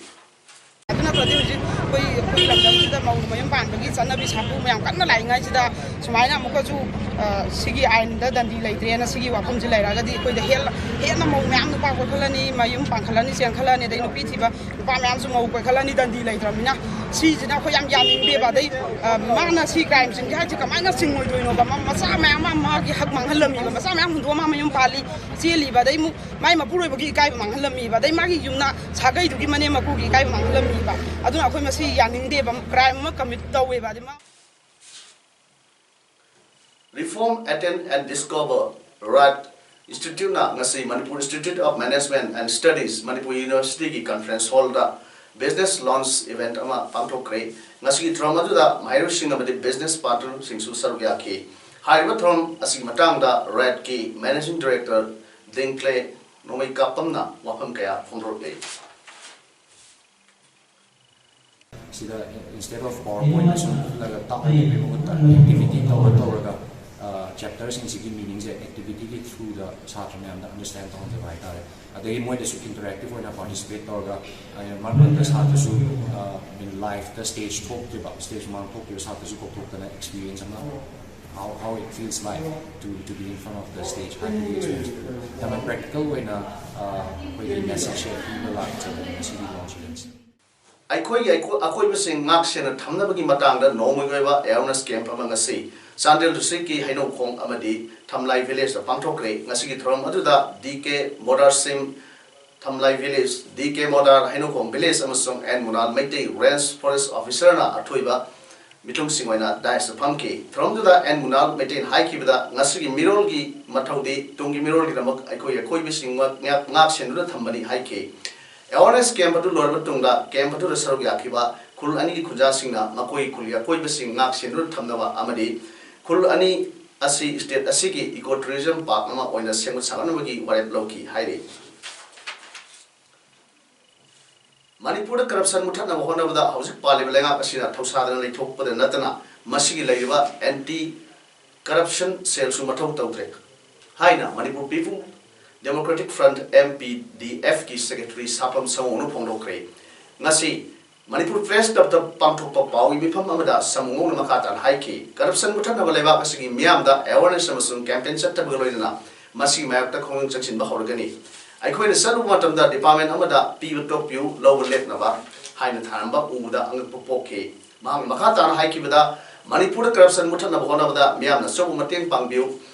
ꯑꯗꯨꯅ ꯍꯧꯖꯤꯛ ꯍꯧꯖꯤꯛ ꯑꯩꯈꯣꯏ ꯑꯩꯈꯣꯏ ꯂꯝꯗꯝꯁꯤꯗ ꯃꯧ ꯃꯌꯨꯝ ꯄꯥꯟꯕꯒꯤ ꯆꯠꯅꯕꯤ ꯁꯥꯐꯨ ꯃꯌꯥꯝ ꯀꯟꯅ ꯂꯥꯛꯏꯉꯩꯁꯤꯗ, ꯁꯨꯃꯥꯏꯅ ꯑꯃꯨꯛꯀꯁꯨ ꯑ, ꯁꯤꯒꯤ ꯑꯥꯏꯟꯗ ꯗꯟꯗꯤ ꯂꯩꯇ꯭ꯔꯦꯅ ꯁꯤꯒꯤ ꯋꯥꯐꯝꯁꯤ ꯂꯩꯔꯛꯑꯒꯗꯤ, ꯑꯩꯈꯣꯏꯗ ꯍꯦꯜ- ꯍꯦꯟꯅ ꯃꯧ ꯃꯌꯥꯝ ꯅꯨꯄꯥ ꯀꯣꯏꯈꯠꯂꯅꯤ, ꯃꯌꯨꯝ ꯄꯥꯟꯈꯠꯂꯅꯤ, ꯆꯦꯟꯈꯠꯂꯅꯤ, ꯑꯗꯩ ꯅꯨꯄꯤ ꯊꯤꯕ ꯅꯨꯄꯥ ꯃꯌꯥꯝꯁꯨ ꯃꯧ ꯀꯣꯏꯈꯠꯂꯅꯤ, ꯗꯟꯗꯤ ꯂꯩꯇ꯭ꯔꯕꯅꯤꯅ꯫ ꯁꯤꯁꯤꯅ ꯑꯩꯈꯣꯏ ꯌꯥꯝ ꯌꯥꯅꯤꯡꯗꯦꯕ꯫ ꯑꯗꯩ ꯑ, ꯃꯥꯅ ꯁꯤ ꯀ꯭ꯔꯥꯏꯝꯁꯤꯡꯁꯦ ꯍꯥꯏꯁꯦ ꯀꯃꯥꯏꯅ ꯆꯤꯡꯉꯣꯏꯗꯣꯏꯅꯣꯕ? ꯃ- ꯃꯆꯥ ꯃꯌꯥꯝ ꯑꯃ ꯃꯥꯒꯤ ꯍꯛ ꯃꯥꯡꯍꯜꯂꯝꯃꯤꯕ, ꯃꯆꯥ ꯃꯌꯥꯝ ꯍꯨꯟꯗꯣꯛꯑ ꯃꯥ ꯃꯌꯨꯝ ꯄꯥꯜꯂꯤ, ꯆꯦꯜꯂꯤꯕ, ꯑꯗꯩ ꯑꯃꯨꯛ ꯃꯥꯏ ꯃꯄꯨꯔꯣꯏꯕꯒꯤ ꯏꯀꯥꯏꯕ ꯃꯥꯡꯍꯜꯂꯝꯃꯤꯕ, ꯑꯗꯩ ꯃꯥꯒꯤ ꯌꯨꯝꯅ ꯁꯥꯒꯩꯗꯨꯒꯤ ꯃꯅꯦꯝ ꯃꯀꯨꯒꯤ ꯏꯀꯥꯏꯕ ꯃꯥꯡꯍꯜꯂꯝꯃꯤꯕ꯫ ꯑꯗꯨꯅ ꯑꯩꯈꯣꯏ ꯃꯁꯤ ꯌꯥꯅꯤꯡꯗꯦꯕ, ꯀ꯭ꯔꯥꯏꯝ ꯑꯃ ꯀꯃꯤꯠ ꯇꯧꯋꯦꯕ꯫ ꯑꯗꯩ ꯃꯥ Reform, Attend and Discover, right ꯏꯟꯁꯇꯤꯇ꯭ꯌꯨꯠꯅ ꯉꯁꯤ Manipur Institute of Management and Studies, Manipur ꯌꯨꯅꯤꯚꯔꯁꯤꯇꯤꯒꯤ ꯀꯟꯐꯔꯦꯟꯁ ꯍꯣꯜꯗ ꯕꯤꯖꯤꯅꯦꯁ ꯂꯣꯟꯆ ꯏꯚꯦꯟꯠ ꯑꯃ ꯄꯥꯡꯊꯣꯛꯈ꯭ꯔꯦ꯫ ꯉꯁꯤꯒꯤ ꯊꯧꯔꯝ ꯑꯗꯨꯗ ꯃꯍꯩꯔꯣꯏꯁꯤꯡ ꯑꯃꯗꯤ ꯕꯤꯖꯤꯅꯦꯁ ꯄꯥꯔꯇꯅꯔꯁꯤꯡꯁꯨ ꯁꯔꯨꯛ ꯌꯥꯈꯤ꯫ ꯍꯥꯏꯔꯤꯕ ꯊꯧꯔꯝ ꯑꯁꯤꯒꯤ ꯃꯇꯥꯡꯗ ꯔꯥꯏꯠꯀꯤ ꯃꯦꯅꯦꯖꯤꯡ ꯗꯥꯏꯔꯦꯛꯇꯔ ꯗꯤꯡꯀ꯭ꯂꯦ ꯅꯣꯡꯃꯩ ꯀꯥꯞꯄꯝꯅ ꯋꯥꯐꯝ ꯀꯌꯥ ꯐꯣꯡꯗꯣꯔꯛꯂꯤ꯫ ꯁꯤꯗ instead of PowerPoint ꯁꯨꯝ ꯎꯠꯂꯒ ꯇꯥꯛꯄꯒꯤ ꯃꯍꯨꯠꯇ ꯑꯦꯛꯇꯤꯚꯤꯇꯤ ꯇꯧꯔ ꯇꯧꯔꯒ ꯆꯦꯞꯇꯔꯁꯤꯡꯁꯤꯒꯤ ꯃꯤꯅꯤꯡꯁꯦ ꯑꯦꯛꯇꯤꯚꯤꯇꯤꯒꯤ ꯊ꯭ꯔꯨꯗ ꯁꯥꯇ꯭ꯔ ꯃꯌꯥꯝꯗ ꯑꯟꯗꯔꯁ꯭ꯇꯦꯟ ꯇꯧꯍꯟꯖꯕ ꯍꯥꯏꯇꯥꯔꯦ꯫ ꯑꯗꯒꯤ ꯃꯣꯏꯗꯁꯨ ꯏꯟꯇꯔꯦꯛꯇꯤꯚ ꯑꯣꯏꯅ ꯄꯥꯔꯇꯤꯁꯤꯄꯦꯠ ꯇꯧꯔꯒ, ꯑ, ꯃꯔꯛ ꯃꯔꯛꯇ ꯁꯥꯇ꯭ꯔꯁꯨ ꯂꯥꯏꯐꯇ ꯁ꯭ꯇꯦꯖ ꯊꯣꯛꯇ꯭ꯔꯤꯕ, ꯁ꯭ꯇꯦꯖ ꯃꯃꯥꯡ ꯊꯣꯛꯇ꯭ꯔꯤꯕ ꯁꯥꯇ꯭ꯔꯁꯨ ꯀꯧꯊꯣꯛꯇꯅ ꯑꯦꯛꯁꯄꯤꯔꯤꯌꯦꯟꯁ ꯑꯃ, how how it feels like to to be in front of the stage ꯍꯥꯏꯕꯒꯤ ꯑꯦꯛꯁꯄꯤꯔꯤꯌꯦꯟꯁ ꯌꯥꯝꯅ ꯄ꯭ꯔꯦꯛꯇꯤꯀꯦꯜ ꯑꯣꯏꯅ, ꯑ, ꯑꯩꯈꯣꯏꯒꯤ ꯃꯦꯁꯦꯖꯁꯦ ꯄꯤꯕ ꯂꯥꯛꯆꯕꯅꯤ ꯉꯁꯤꯒꯤ ꯂꯣꯟꯆ ꯏꯚꯦꯟꯠꯁꯦ꯫ ꯑꯩꯈꯣꯏꯒꯤ ꯑꯩꯈꯣ- ꯑꯀꯣꯏꯕꯁꯤꯡ ꯉꯥꯛ ꯁꯦꯟꯅ ꯊꯝꯅꯕꯒꯤ ꯃꯇꯥꯡꯗ ꯅꯣꯡꯃꯒꯤ ꯑꯣꯏꯕ ꯑꯦꯋꯥꯔꯅꯦꯁ ꯀꯦꯝꯞ ꯑꯃ ꯉꯁꯤ ꯆꯥꯟꯗꯦꯜ ꯗꯤꯁꯇ꯭ꯔꯤꯛꯀꯤ ꯍꯩꯅꯧꯈꯣꯡ ꯑꯃꯗꯤ ꯊꯝꯂꯥꯏ ꯚꯤꯂꯦꯖꯇ ꯄꯥꯡꯊꯣꯛꯈ꯭ꯔꯦ꯫ ꯉꯁꯤꯒꯤ ꯊꯧꯔꯝ ꯑꯗꯨꯗ ꯗꯤ ꯀꯦ ꯃꯣꯗꯥꯔ ꯁꯤꯝ ꯊꯝꯂꯥꯏ ꯚꯤꯂꯦꯖ, ꯗꯤ ꯀꯦ ꯃꯣꯗꯥꯔ ꯍꯩꯅꯧꯈꯣꯡ ꯚꯤꯂꯦꯖ ꯑꯃꯁꯨꯡ ꯑꯦꯟ ꯃꯨꯅꯥꯜ ꯃꯩꯇꯩ ꯔꯦꯟꯖ ꯐꯣꯔꯦꯁ꯭ꯠ ꯑꯣꯐꯤꯁꯔꯅ ꯑꯊꯣꯏꯕ ꯃꯤꯊꯨꯡꯁꯤꯡ ꯑꯣꯏꯅ ꯗꯥꯏꯁꯇ ꯐꯝꯈꯤ꯫ ꯊꯧꯔꯝꯗꯨꯗ ꯑꯦꯟ ꯃꯨꯅꯥꯜ ꯃꯩꯇꯩꯅ ꯍꯥꯏꯈꯤꯕꯗ, ꯉꯁꯤꯒꯤ ꯃꯤꯔꯣꯜꯒꯤ ꯃꯊꯧꯗꯤ ꯇꯨꯡꯒꯤ ꯃꯤꯔꯣꯜꯒꯤꯗꯃꯛ ꯑꯩꯈꯣꯏꯒꯤ ꯑꯀꯣꯏꯕꯁꯤꯡ ꯉꯥꯛ- ꯉꯥꯛ ꯁꯦꯟꯗꯨꯅ ꯊꯝꯕꯅꯤ ꯍꯥꯏꯈꯤ꯫ ꯑꯦꯋꯥꯔꯅꯦꯁ ꯀꯦꯝꯞ ꯑꯗꯨ ꯂꯣꯏꯔꯕ ꯃꯇꯨꯡꯗ ꯀꯦꯝꯞ ꯑꯗꯨꯗ ꯁꯔꯨꯛ ꯌꯥꯈꯤꯕ ꯈꯨꯜ ꯑꯅꯤꯒꯤ ꯈꯨꯟꯖꯥꯁꯤꯡꯅ ꯃꯈꯣꯏꯒꯤ ꯈꯨꯜꯒꯤ ꯑꯀꯣꯏꯕꯁꯤꯡ ꯉꯥꯛ ꯁꯦꯟꯗꯨꯅ ꯊꯝꯅꯕ ꯑꯃꯗꯤ ꯈꯨꯜ ꯑꯅꯤ ꯑꯁꯤ ꯁ꯭ꯇꯦꯠ ꯑꯁꯤꯒꯤ ꯏꯀꯣ ꯇꯨꯔꯤꯖꯝ ꯄꯥꯔꯛ ꯑꯃ ꯑꯣꯏꯅ ꯁꯦꯝꯒꯠ ꯁꯥꯒꯠꯅꯕꯒꯤ ꯋꯥꯔꯦꯞ ꯂꯧꯈꯤ ꯍꯥꯏꯔꯤ꯫ ꯃꯅꯤꯄꯨꯔꯗ ꯀꯔꯞꯁꯟ ꯃꯨꯊꯠꯅꯕ ꯍꯣꯠꯅꯕꯗ ꯍꯧꯖꯤꯛ ꯄꯥꯜꯂꯤꯕ ꯂꯩꯉꯥꯛ ꯑꯁꯤꯅ ꯊꯧꯁꯥꯗꯅ ꯂꯩꯊꯣꯛꯄꯗ ꯅꯠꯇꯅ, ꯃꯁꯤꯒꯤ ꯂꯩꯔꯤꯕ ꯑꯦꯟꯇꯤ ꯀꯔꯞꯁꯟ ꯁꯦꯜꯁꯨ ꯃꯊꯧ ꯇꯧꯗ꯭ꯔꯦ ꯍꯥꯏꯅ Manipur people democratic front, M P D ꯑꯦꯐꯀꯤ ꯁꯦꯀ꯭ꯔꯦꯇꯔꯤ ꯁꯥꯐꯝ ꯁꯪꯉꯣꯅ ꯐꯣꯡꯗꯣꯛꯈ꯭ꯔꯦ꯫ ꯉꯁꯤ ꯃꯅꯤꯄꯨꯔ ꯄ꯭ꯔꯦꯁ ꯀ꯭ꯂꯕꯇ ꯄꯥꯡꯊꯣꯛꯄ ꯄꯥꯎꯒꯤ ꯃꯤꯐꯝ ꯑꯃꯗ ꯁꯥꯃꯨꯉꯧꯅ ꯃꯈꯥ ꯇꯥꯅ ꯍꯥꯏꯈꯤ, ꯀꯔꯞꯁꯟ ꯃꯨꯊꯠꯅꯕ ꯂꯩꯕꯥꯛ ꯑꯁꯤꯒꯤ ꯃꯤꯌꯥꯝꯗ ꯑꯦꯋꯥꯔꯅꯦꯁ ꯑꯃꯁꯨꯡ ꯀꯦꯝꯄꯦꯟ ꯆꯠꯊꯕꯒ ꯂꯣꯏꯅꯅ ꯃꯁꯤꯒꯤ ꯃꯥꯌꯣꯛꯇ ꯈꯣꯡꯖꯪ ꯆꯪꯁꯤꯟꯕ ꯍꯧꯔꯒꯅꯤ꯫ ꯑꯩꯈꯣꯏꯅ ꯆꯠꯂꯨꯕ ꯃꯇꯝꯗ ꯗꯤꯄꯥꯔꯠꯃꯦꯟ ꯑꯃꯗ ꯄꯤꯕ ꯇꯣꯛꯄꯤꯌꯨ, ꯂꯧꯕ ꯂꯦꯞꯅꯕ ꯍꯥꯏꯅ ꯊꯥꯔꯝꯕ ꯎꯕꯗ ꯑꯉꯛꯄ ꯄꯣꯛꯈꯤ꯫ ꯃꯍꯥꯛꯅ ꯃꯈꯥ ꯇꯥꯅ ꯍꯥꯏꯈꯤꯕꯗ, ꯃꯅꯤꯄꯨꯔꯗ ꯀꯔꯞꯁꯟ ꯃꯨꯊꯠꯅꯕ ꯍꯣꯠꯅꯕꯗ ꯃꯤꯌꯥꯝꯅ ꯑꯆꯧꯕ ꯃꯇꯦꯡ ꯄꯥꯡꯕꯤꯌꯨ꯫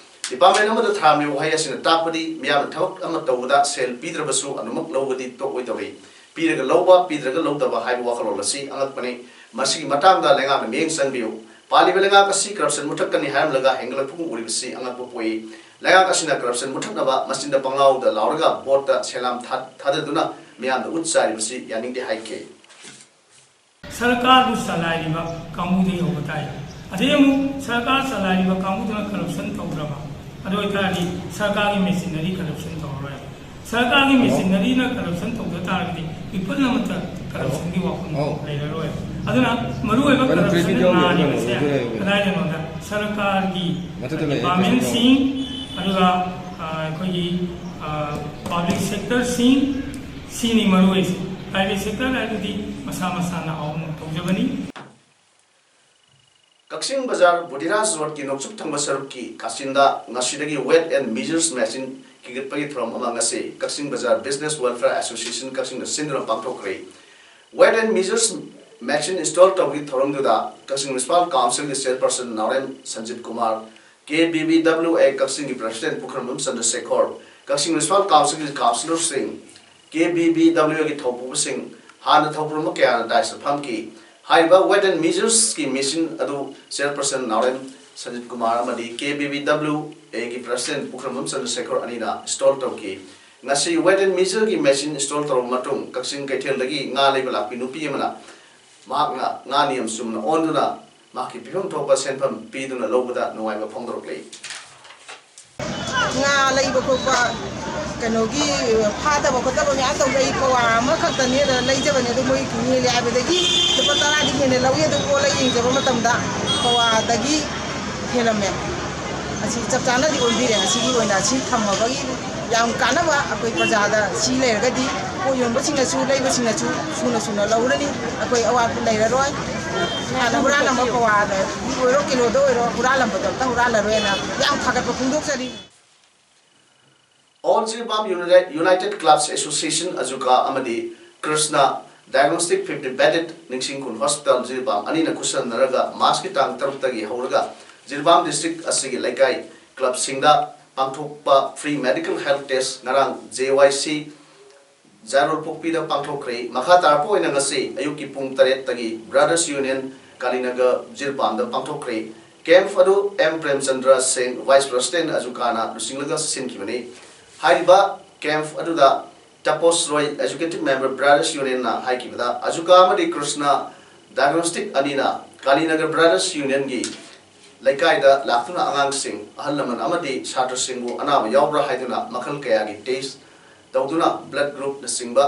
ꯗꯤꯄꯥꯔꯠꯃꯦꯟ ꯑꯃꯗ ꯊꯥꯔꯝꯃꯤꯕ ꯋꯥꯍꯩ ꯑꯁꯤꯅ ꯇꯥꯛꯄꯗꯤ ꯃꯤꯌꯥꯝꯅ ꯊꯕꯛ ꯑꯃ ꯇꯧꯕꯗ ꯁꯦꯜ ꯄꯤꯗ꯭ꯔꯕꯁꯨ ꯑꯗꯨꯃꯛ ꯂꯧꯕꯗꯤ ꯇꯣꯛꯑꯣꯏꯗꯧꯔꯤ꯫ ꯄꯤꯔꯒ ꯂꯧꯕ, ꯄꯤꯗ꯭ꯔꯒ ꯂꯧꯗꯕ ꯍꯥꯏꯕ ꯋꯥꯈꯜꯂꯣꯟ ꯑꯁꯤ ꯑꯉꯛꯄꯅꯤ꯫ ꯃꯁꯤꯒꯤ ꯃꯇꯥꯡꯗ ꯂꯩꯉꯥꯛꯅ ꯃꯤꯠꯌꯦꯡ ꯆꯪꯕꯤꯌꯨ꯫ ꯄꯥꯜꯂꯤꯕ ꯂꯩꯉꯥꯛ ꯑꯁꯤ ꯀꯔꯞꯁꯟ ꯃꯨꯊꯠꯀꯅꯤ ꯍꯥꯏꯔꯝꯂꯒ ꯍꯦꯟꯒꯠꯂꯛꯄꯒꯨꯝ ꯎꯔꯤꯕꯁꯤ ꯑꯉꯛꯄ ꯄꯣꯛꯏ꯫ ꯂꯩꯉꯥꯛ ꯑꯁꯤꯅ ꯀꯔꯞꯁꯟ ꯃꯨꯊꯠꯅꯕ ꯃꯆꯤꯟꯗ ꯄꯪꯂꯥꯎꯗ ꯂꯥꯎꯔꯒ ꯚꯣꯠꯇ ꯁꯦꯂꯥꯝ ꯊꯥ-, ꯊꯥꯗꯗꯨꯅ ꯃꯤꯌꯥꯝꯗ ꯎꯠ ꯆꯥꯏꯔꯤꯕꯁꯤ ꯌꯥꯅꯤꯡꯗꯦ ꯍꯥꯏꯈꯤ꯫ ꯁꯔꯀꯥꯔꯕꯨ ꯆꯂꯥꯏꯔꯤꯕ ꯀꯥꯡꯕꯨꯗꯒꯤ ꯍꯧꯕ ꯇꯥꯏ꯫ ꯑꯗꯩ ꯑꯃꯨꯛ ꯁꯔꯀꯥꯔ ꯆꯂꯥꯏꯔꯤꯕ ꯀꯥꯡꯕꯨꯗꯨꯅ ꯀꯔꯞꯁꯟ ꯇꯧꯗ꯭ꯔꯕ, ꯑꯗꯨ ꯑꯣꯏꯇꯥꯔꯗꯤ ꯁꯔꯀꯥꯔꯒꯤ ꯃꯦꯆꯤꯟꯅꯔꯤ ꯀꯔꯞꯁꯟ ꯇꯧꯔꯔꯣꯏ꯫ ꯁꯔꯀꯥꯔꯒꯤ ꯃꯦꯆꯤꯟꯅꯔꯤꯅ ꯀꯔꯞꯁꯟ ꯇꯧꯗ ꯇꯥꯔꯒꯗꯤ ꯄꯤꯄꯜ ꯑꯃꯠꯇ ꯀꯔꯞꯁꯟꯒꯤ ꯋꯥꯐꯝ ꯑꯧ꯫ ꯂꯩꯔꯔꯣꯏ꯫ ꯑꯗꯨꯅ ꯃꯔꯨꯑꯣꯏꯕ ꯀꯩꯅꯣ ꯀꯔꯞꯁꯟꯗ ꯄ꯭ꯔꯤꯟꯇꯤꯡ ꯌꯥꯎꯔꯤ, ꯅꯥꯔꯤꯕꯁꯦ ꯃꯗꯨꯗ ꯌꯥꯎꯔꯤ꯫ ꯀꯗꯥꯏꯗꯅꯣꯗ ꯁꯔꯀꯥꯔꯒꯤ ꯃꯊꯛꯇ ꯂꯩ, ꯗꯤꯄꯥꯔꯠꯃꯦꯟꯁꯤꯡ, ꯑꯗꯨꯒ, ꯑ, ꯑꯩꯈꯣꯏꯒꯤ, ꯑ, ꯄꯕ꯭ꯂꯤꯛ ꯁꯦꯛꯇꯔꯁꯤꯡ, ꯁꯤꯅꯤ ꯃꯔꯨꯑꯣꯏꯁꯦ꯫ ꯄ꯭ꯔꯥꯏꯚꯦꯠ ꯁꯦꯛꯇꯔ ꯍꯥꯏꯗꯨꯗꯤ ꯃꯁꯥ ꯃꯁꯥꯅ ꯑꯍꯣꯡꯕ ꯇꯧꯖꯕꯅꯤ꯫ ꯀꯛꯆꯤꯡ ꯕꯖꯥꯔ ꯕꯨꯙꯤꯔꯥꯖ ꯔꯣꯗꯀꯤ ꯅꯣꯡꯆꯨꯞ ꯊꯪꯕ ꯁꯔꯨꯛꯀꯤ ꯀꯥꯆꯤꯟꯗ ꯉꯁꯤꯗꯒꯤ ꯋꯦꯠ ꯑꯦꯟ ꯃꯤꯖꯔꯁ ꯃꯦꯆꯤꯟ ꯈꯤꯒꯠꯄꯒꯤ ꯊꯧꯔꯝ ꯑꯃ ꯉꯁꯤ ꯀꯛꯆꯤꯡ ꯕꯖꯥꯔ ꯕꯤꯖꯤꯅꯦꯁ ꯋꯦꯜꯐꯤꯌꯔ ꯑꯦꯁꯣꯁꯤꯌꯦꯁꯟ ꯀꯛꯆꯤꯡꯅ ꯁꯤꯟꯗꯨꯅ ꯄꯥꯡꯊꯣꯛꯈ꯭ꯔꯦ꯫ ꯋꯦꯠ ꯑꯦꯟ ꯃꯤꯖꯔꯁ ꯃꯦꯆꯤꯟ ꯏꯟꯁꯇꯣꯜ ꯇꯧꯕꯒꯤ ꯊꯧꯔꯝꯗꯨꯗ ꯀꯛꯆꯤꯡ ꯃ꯭ꯌꯨꯅꯤꯁꯤꯄꯥꯜ ꯀꯥꯎꯟꯁꯤꯜꯒꯤ ꯆꯦꯌꯔꯄꯔꯁꯟ ꯅꯥꯎꯔꯦꯝ ꯁꯟꯖꯤꯠ ꯀꯨꯃꯥꯔ, ꯀꯦ ꯕꯤ ꯕꯤ ꯗꯕ꯭ꯂꯤꯎ ꯑꯦ ꯀꯛꯆꯤꯡꯒꯤ ꯄ꯭ꯔꯁꯤꯗꯦꯟꯠ ꯄꯨꯈ꯭ꯔꯝꯕꯝ ꯆꯟꯗ꯭ꯔꯁꯦꯈꯣꯔ, ꯀꯛꯆꯤꯡ ꯃ꯭ꯌꯨꯅꯤꯁꯤꯄꯥꯜ ꯀꯥꯎꯟꯁꯤꯜꯒꯤ ꯀꯥꯎꯟꯁꯤꯂꯔꯁꯤꯡ, ꯀꯦ ꯕꯤ ꯕꯤ ꯗꯕ꯭ꯂꯤꯎ ꯑꯦꯒꯤ ꯊꯧꯄꯨꯕꯁꯤꯡ, ꯍꯥꯟꯅ ꯊꯧꯄꯨꯔꯝꯕ ꯀꯌꯥꯅ ꯗꯥꯏꯁꯇ ꯐꯝꯈꯤ꯫ ꯍꯥꯏꯔꯤꯕ ꯋꯦꯠ ꯑꯦꯟ ꯃꯤꯖꯔꯁꯀꯤ ꯃꯦꯆꯤꯟ ꯑꯗꯨ ꯆꯦꯌꯔꯄꯔꯁꯟ ꯅꯥꯎꯔꯦꯝ ꯁꯟꯖꯤꯠ ꯀꯨꯃꯥꯔ ꯑꯃꯗꯤ ꯀꯦ ꯕꯤ ꯕꯤ ꯗꯕ꯭ꯂꯤꯎ ꯑꯦꯒꯤ ꯄ꯭ꯔꯁꯤꯗꯦꯟꯠ ꯄꯨꯈ꯭ꯔꯝꯕꯝ ꯆꯟꯗ꯭ꯔꯁꯦꯈꯣꯔ ꯑꯅꯤꯅ ꯏꯟꯁꯇꯣꯜ ꯇꯧꯈꯤ꯫ ꯉꯁꯤ ꯋꯦꯠ ꯑꯦꯟ ꯃꯤꯖꯔꯒꯤ ꯃꯦꯆꯤꯟ ꯏꯟꯁꯇꯣꯜ ꯇꯧꯔꯕ ꯃꯇꯨꯡ, ꯀꯛꯆꯤꯡ ꯀꯩꯊꯦꯜꯗꯒꯤ ꯉꯥ ꯂꯩꯕ ꯂꯥꯛꯄꯤ ꯅꯨꯄꯤ ꯑꯃꯅ ꯃꯍꯥꯛꯅ ꯉꯥ ꯅꯤꯌꯝ ꯆꯨꯝꯅ ꯑꯣꯟꯗꯨꯅ ꯃꯍꯥꯛꯀꯤ ꯄꯤꯐꯝ ꯊꯣꯛꯄ ꯁꯦꯟꯐꯝ ꯄꯤꯗꯨꯅ ꯂꯧꯕꯗ ꯅꯨꯡꯉꯥꯏꯕ ꯐꯣꯡꯗꯣꯔꯛꯂꯤ꯫ ꯉꯥ ꯂꯩꯕ ꯈꯣꯠꯄ ꯀꯩꯅꯣꯒꯤ ꯐꯥꯗꯕ ꯈꯣꯠꯇꯕ ꯃꯌꯥꯝ ꯇꯧꯕꯗ ꯑꯩ ꯄꯋꯥ ꯑꯃꯈꯛꯇꯅꯦꯅ ꯂꯩꯖꯕꯅꯦ, ꯑꯗꯨ ꯃꯣꯏ ꯍꯦꯜꯂꯦ ꯍꯥꯏꯕꯗꯒꯤ ꯂꯨꯄꯥ ꯇꯔꯥꯗꯤ ꯍꯦꯟꯅ ꯂꯧꯏ꯫ ꯑꯗꯨ ꯑꯣꯜꯂ ꯌꯦꯡꯖꯕ ꯃꯇꯝꯗ ꯄꯋꯥꯗꯒꯤ ꯍꯦꯜꯂꯝꯃꯦ꯫ ꯑꯁꯤ ꯆꯞ ꯆꯥꯅꯗꯤ ꯑꯣꯟꯕꯤꯔꯦ꯫ ꯉꯁꯤꯒꯤ ꯑꯣꯏꯅ ꯁꯤ ꯊꯝꯃꯕꯒꯤ ꯌꯥꯝ ꯀꯥꯟꯅꯕ ꯑꯩꯈꯣꯏ ꯄ꯭ꯔꯖꯥꯗ ꯁꯤ ꯂꯩꯔꯒꯗꯤ ꯄꯣꯠ ꯌꯣꯟꯕꯁꯤꯡꯅꯁꯨ, ꯂꯩꯕꯁꯤꯡꯅꯁꯨ ꯁꯨꯅ ꯁꯨꯅ ꯂꯧꯔꯅꯤ꯫ ꯑꯩꯈꯣꯏ ꯑꯋꯥꯠꯄ ꯂꯩꯔꯔꯣꯏ꯫ ꯍꯥꯟꯅ ꯍꯨꯔꯥꯜꯂꯝꯕ ꯄꯋꯥꯗ ꯑꯣꯏꯔꯣ, ꯀꯤꯂꯣꯗ ꯑꯣꯏꯔꯣ, ꯍꯨꯔꯥꯜꯂꯝꯕꯗꯣ ꯑꯝꯇ ꯍꯨꯔꯥꯜꯂꯔꯣꯏꯅ ꯌꯥꯝ ꯊꯥꯒꯠꯄ ꯐꯣꯡꯗꯣꯛꯆꯔꯤ꯫ All Jiribam United Clubs Association, ꯑꯖꯨꯀꯥ, ꯑꯃꯗꯤ Krishna Diagnostic Fifty Bedded ꯅꯤꯡꯁꯤꯡ ꯈꯨꯟ ꯍꯣꯁꯄꯤꯇꯥꯜ ꯖꯤꯔꯤꯕꯥꯝ ꯑꯅꯤꯅ ꯈꯨꯠꯁꯝꯅꯔꯒ ꯃꯥꯔꯆꯀꯤ ꯇꯥꯡ ꯇꯔꯨꯛꯇꯒꯤ ꯍꯧꯔꯒ ꯖꯤꯔꯤꯕꯥꯝ ꯗꯤꯁꯇ꯭ꯔꯤꯛ ꯑꯁꯤꯒꯤ ꯂꯩꯀꯥꯏ ꯀ꯭ꯂꯕꯁꯤꯡꯗ ꯄꯥꯡꯊꯣꯛꯄ free medical health test ꯉꯔꯥꯡ ꯖꯦ ꯋꯥꯏ ꯁꯤ ꯖꯥꯔꯣꯜ ꯄꯣꯛꯄꯤꯗ ꯄꯥꯡꯊꯣꯛꯈ꯭ꯔꯦ꯫ ꯃꯈꯥ ꯇꯥꯔꯛꯄ ꯑꯣꯏꯅ ꯉꯁꯤ ꯑꯌꯨꯛꯀꯤ ꯄꯨꯡ ꯇꯔꯦꯠꯇꯒꯤ Brothers Union ꯀꯥꯂꯤꯅꯒꯔ ꯖꯤꯔꯤꯕꯥꯝꯗ ꯄꯥꯡꯊꯣꯛꯈ꯭ꯔꯦ꯫ ꯀꯦꯝꯞ ꯑꯗꯨ ꯑꯦꯝ ꯄ꯭ꯔꯦꯝꯆꯟꯗ꯭ꯔ ꯁꯤꯡ, Vice President, ꯑꯖꯨꯀꯥꯅ ꯂꯨꯆꯤꯡꯂꯒ ꯁꯤꯟꯈꯤꯕꯅꯤ꯫ ꯍꯥꯏꯔꯤꯕ ꯀꯦꯝꯞ ꯑꯗꯨꯗ ꯇꯄꯣꯁ ꯔꯣꯏ, Executive Member, Brothers Unionꯅ ꯍꯥꯏꯈꯤꯕꯗ, ꯑꯖꯨꯀꯥ ꯑꯃꯗꯤ ꯀ꯭ꯔꯤꯁꯅ ꯗꯥꯏꯒꯅꯣꯁꯇꯤꯛ ꯑꯅꯤꯅ ꯀꯥꯂꯤꯅꯒꯔ Brothers Unionꯒꯤ ꯂꯩꯀꯥꯏꯗ ꯂꯥꯛꯇꯨꯅ ꯑꯉꯥꯡꯁꯤꯡ, ꯑꯍꯜ ꯂꯃꯟ ꯑꯃꯗꯤ ꯁꯥꯇ꯭ꯔꯁꯤꯡꯕꯨ ꯑꯅꯥꯕ ꯌꯥꯎꯕ꯭ꯔꯥ ꯍꯥꯏꯗꯨꯅ ꯃꯈꯜ ꯀꯌꯥꯒꯤ ꯇꯦꯁ ꯇꯧꯗꯨꯅ blood groupꯅꯆꯤꯡꯕ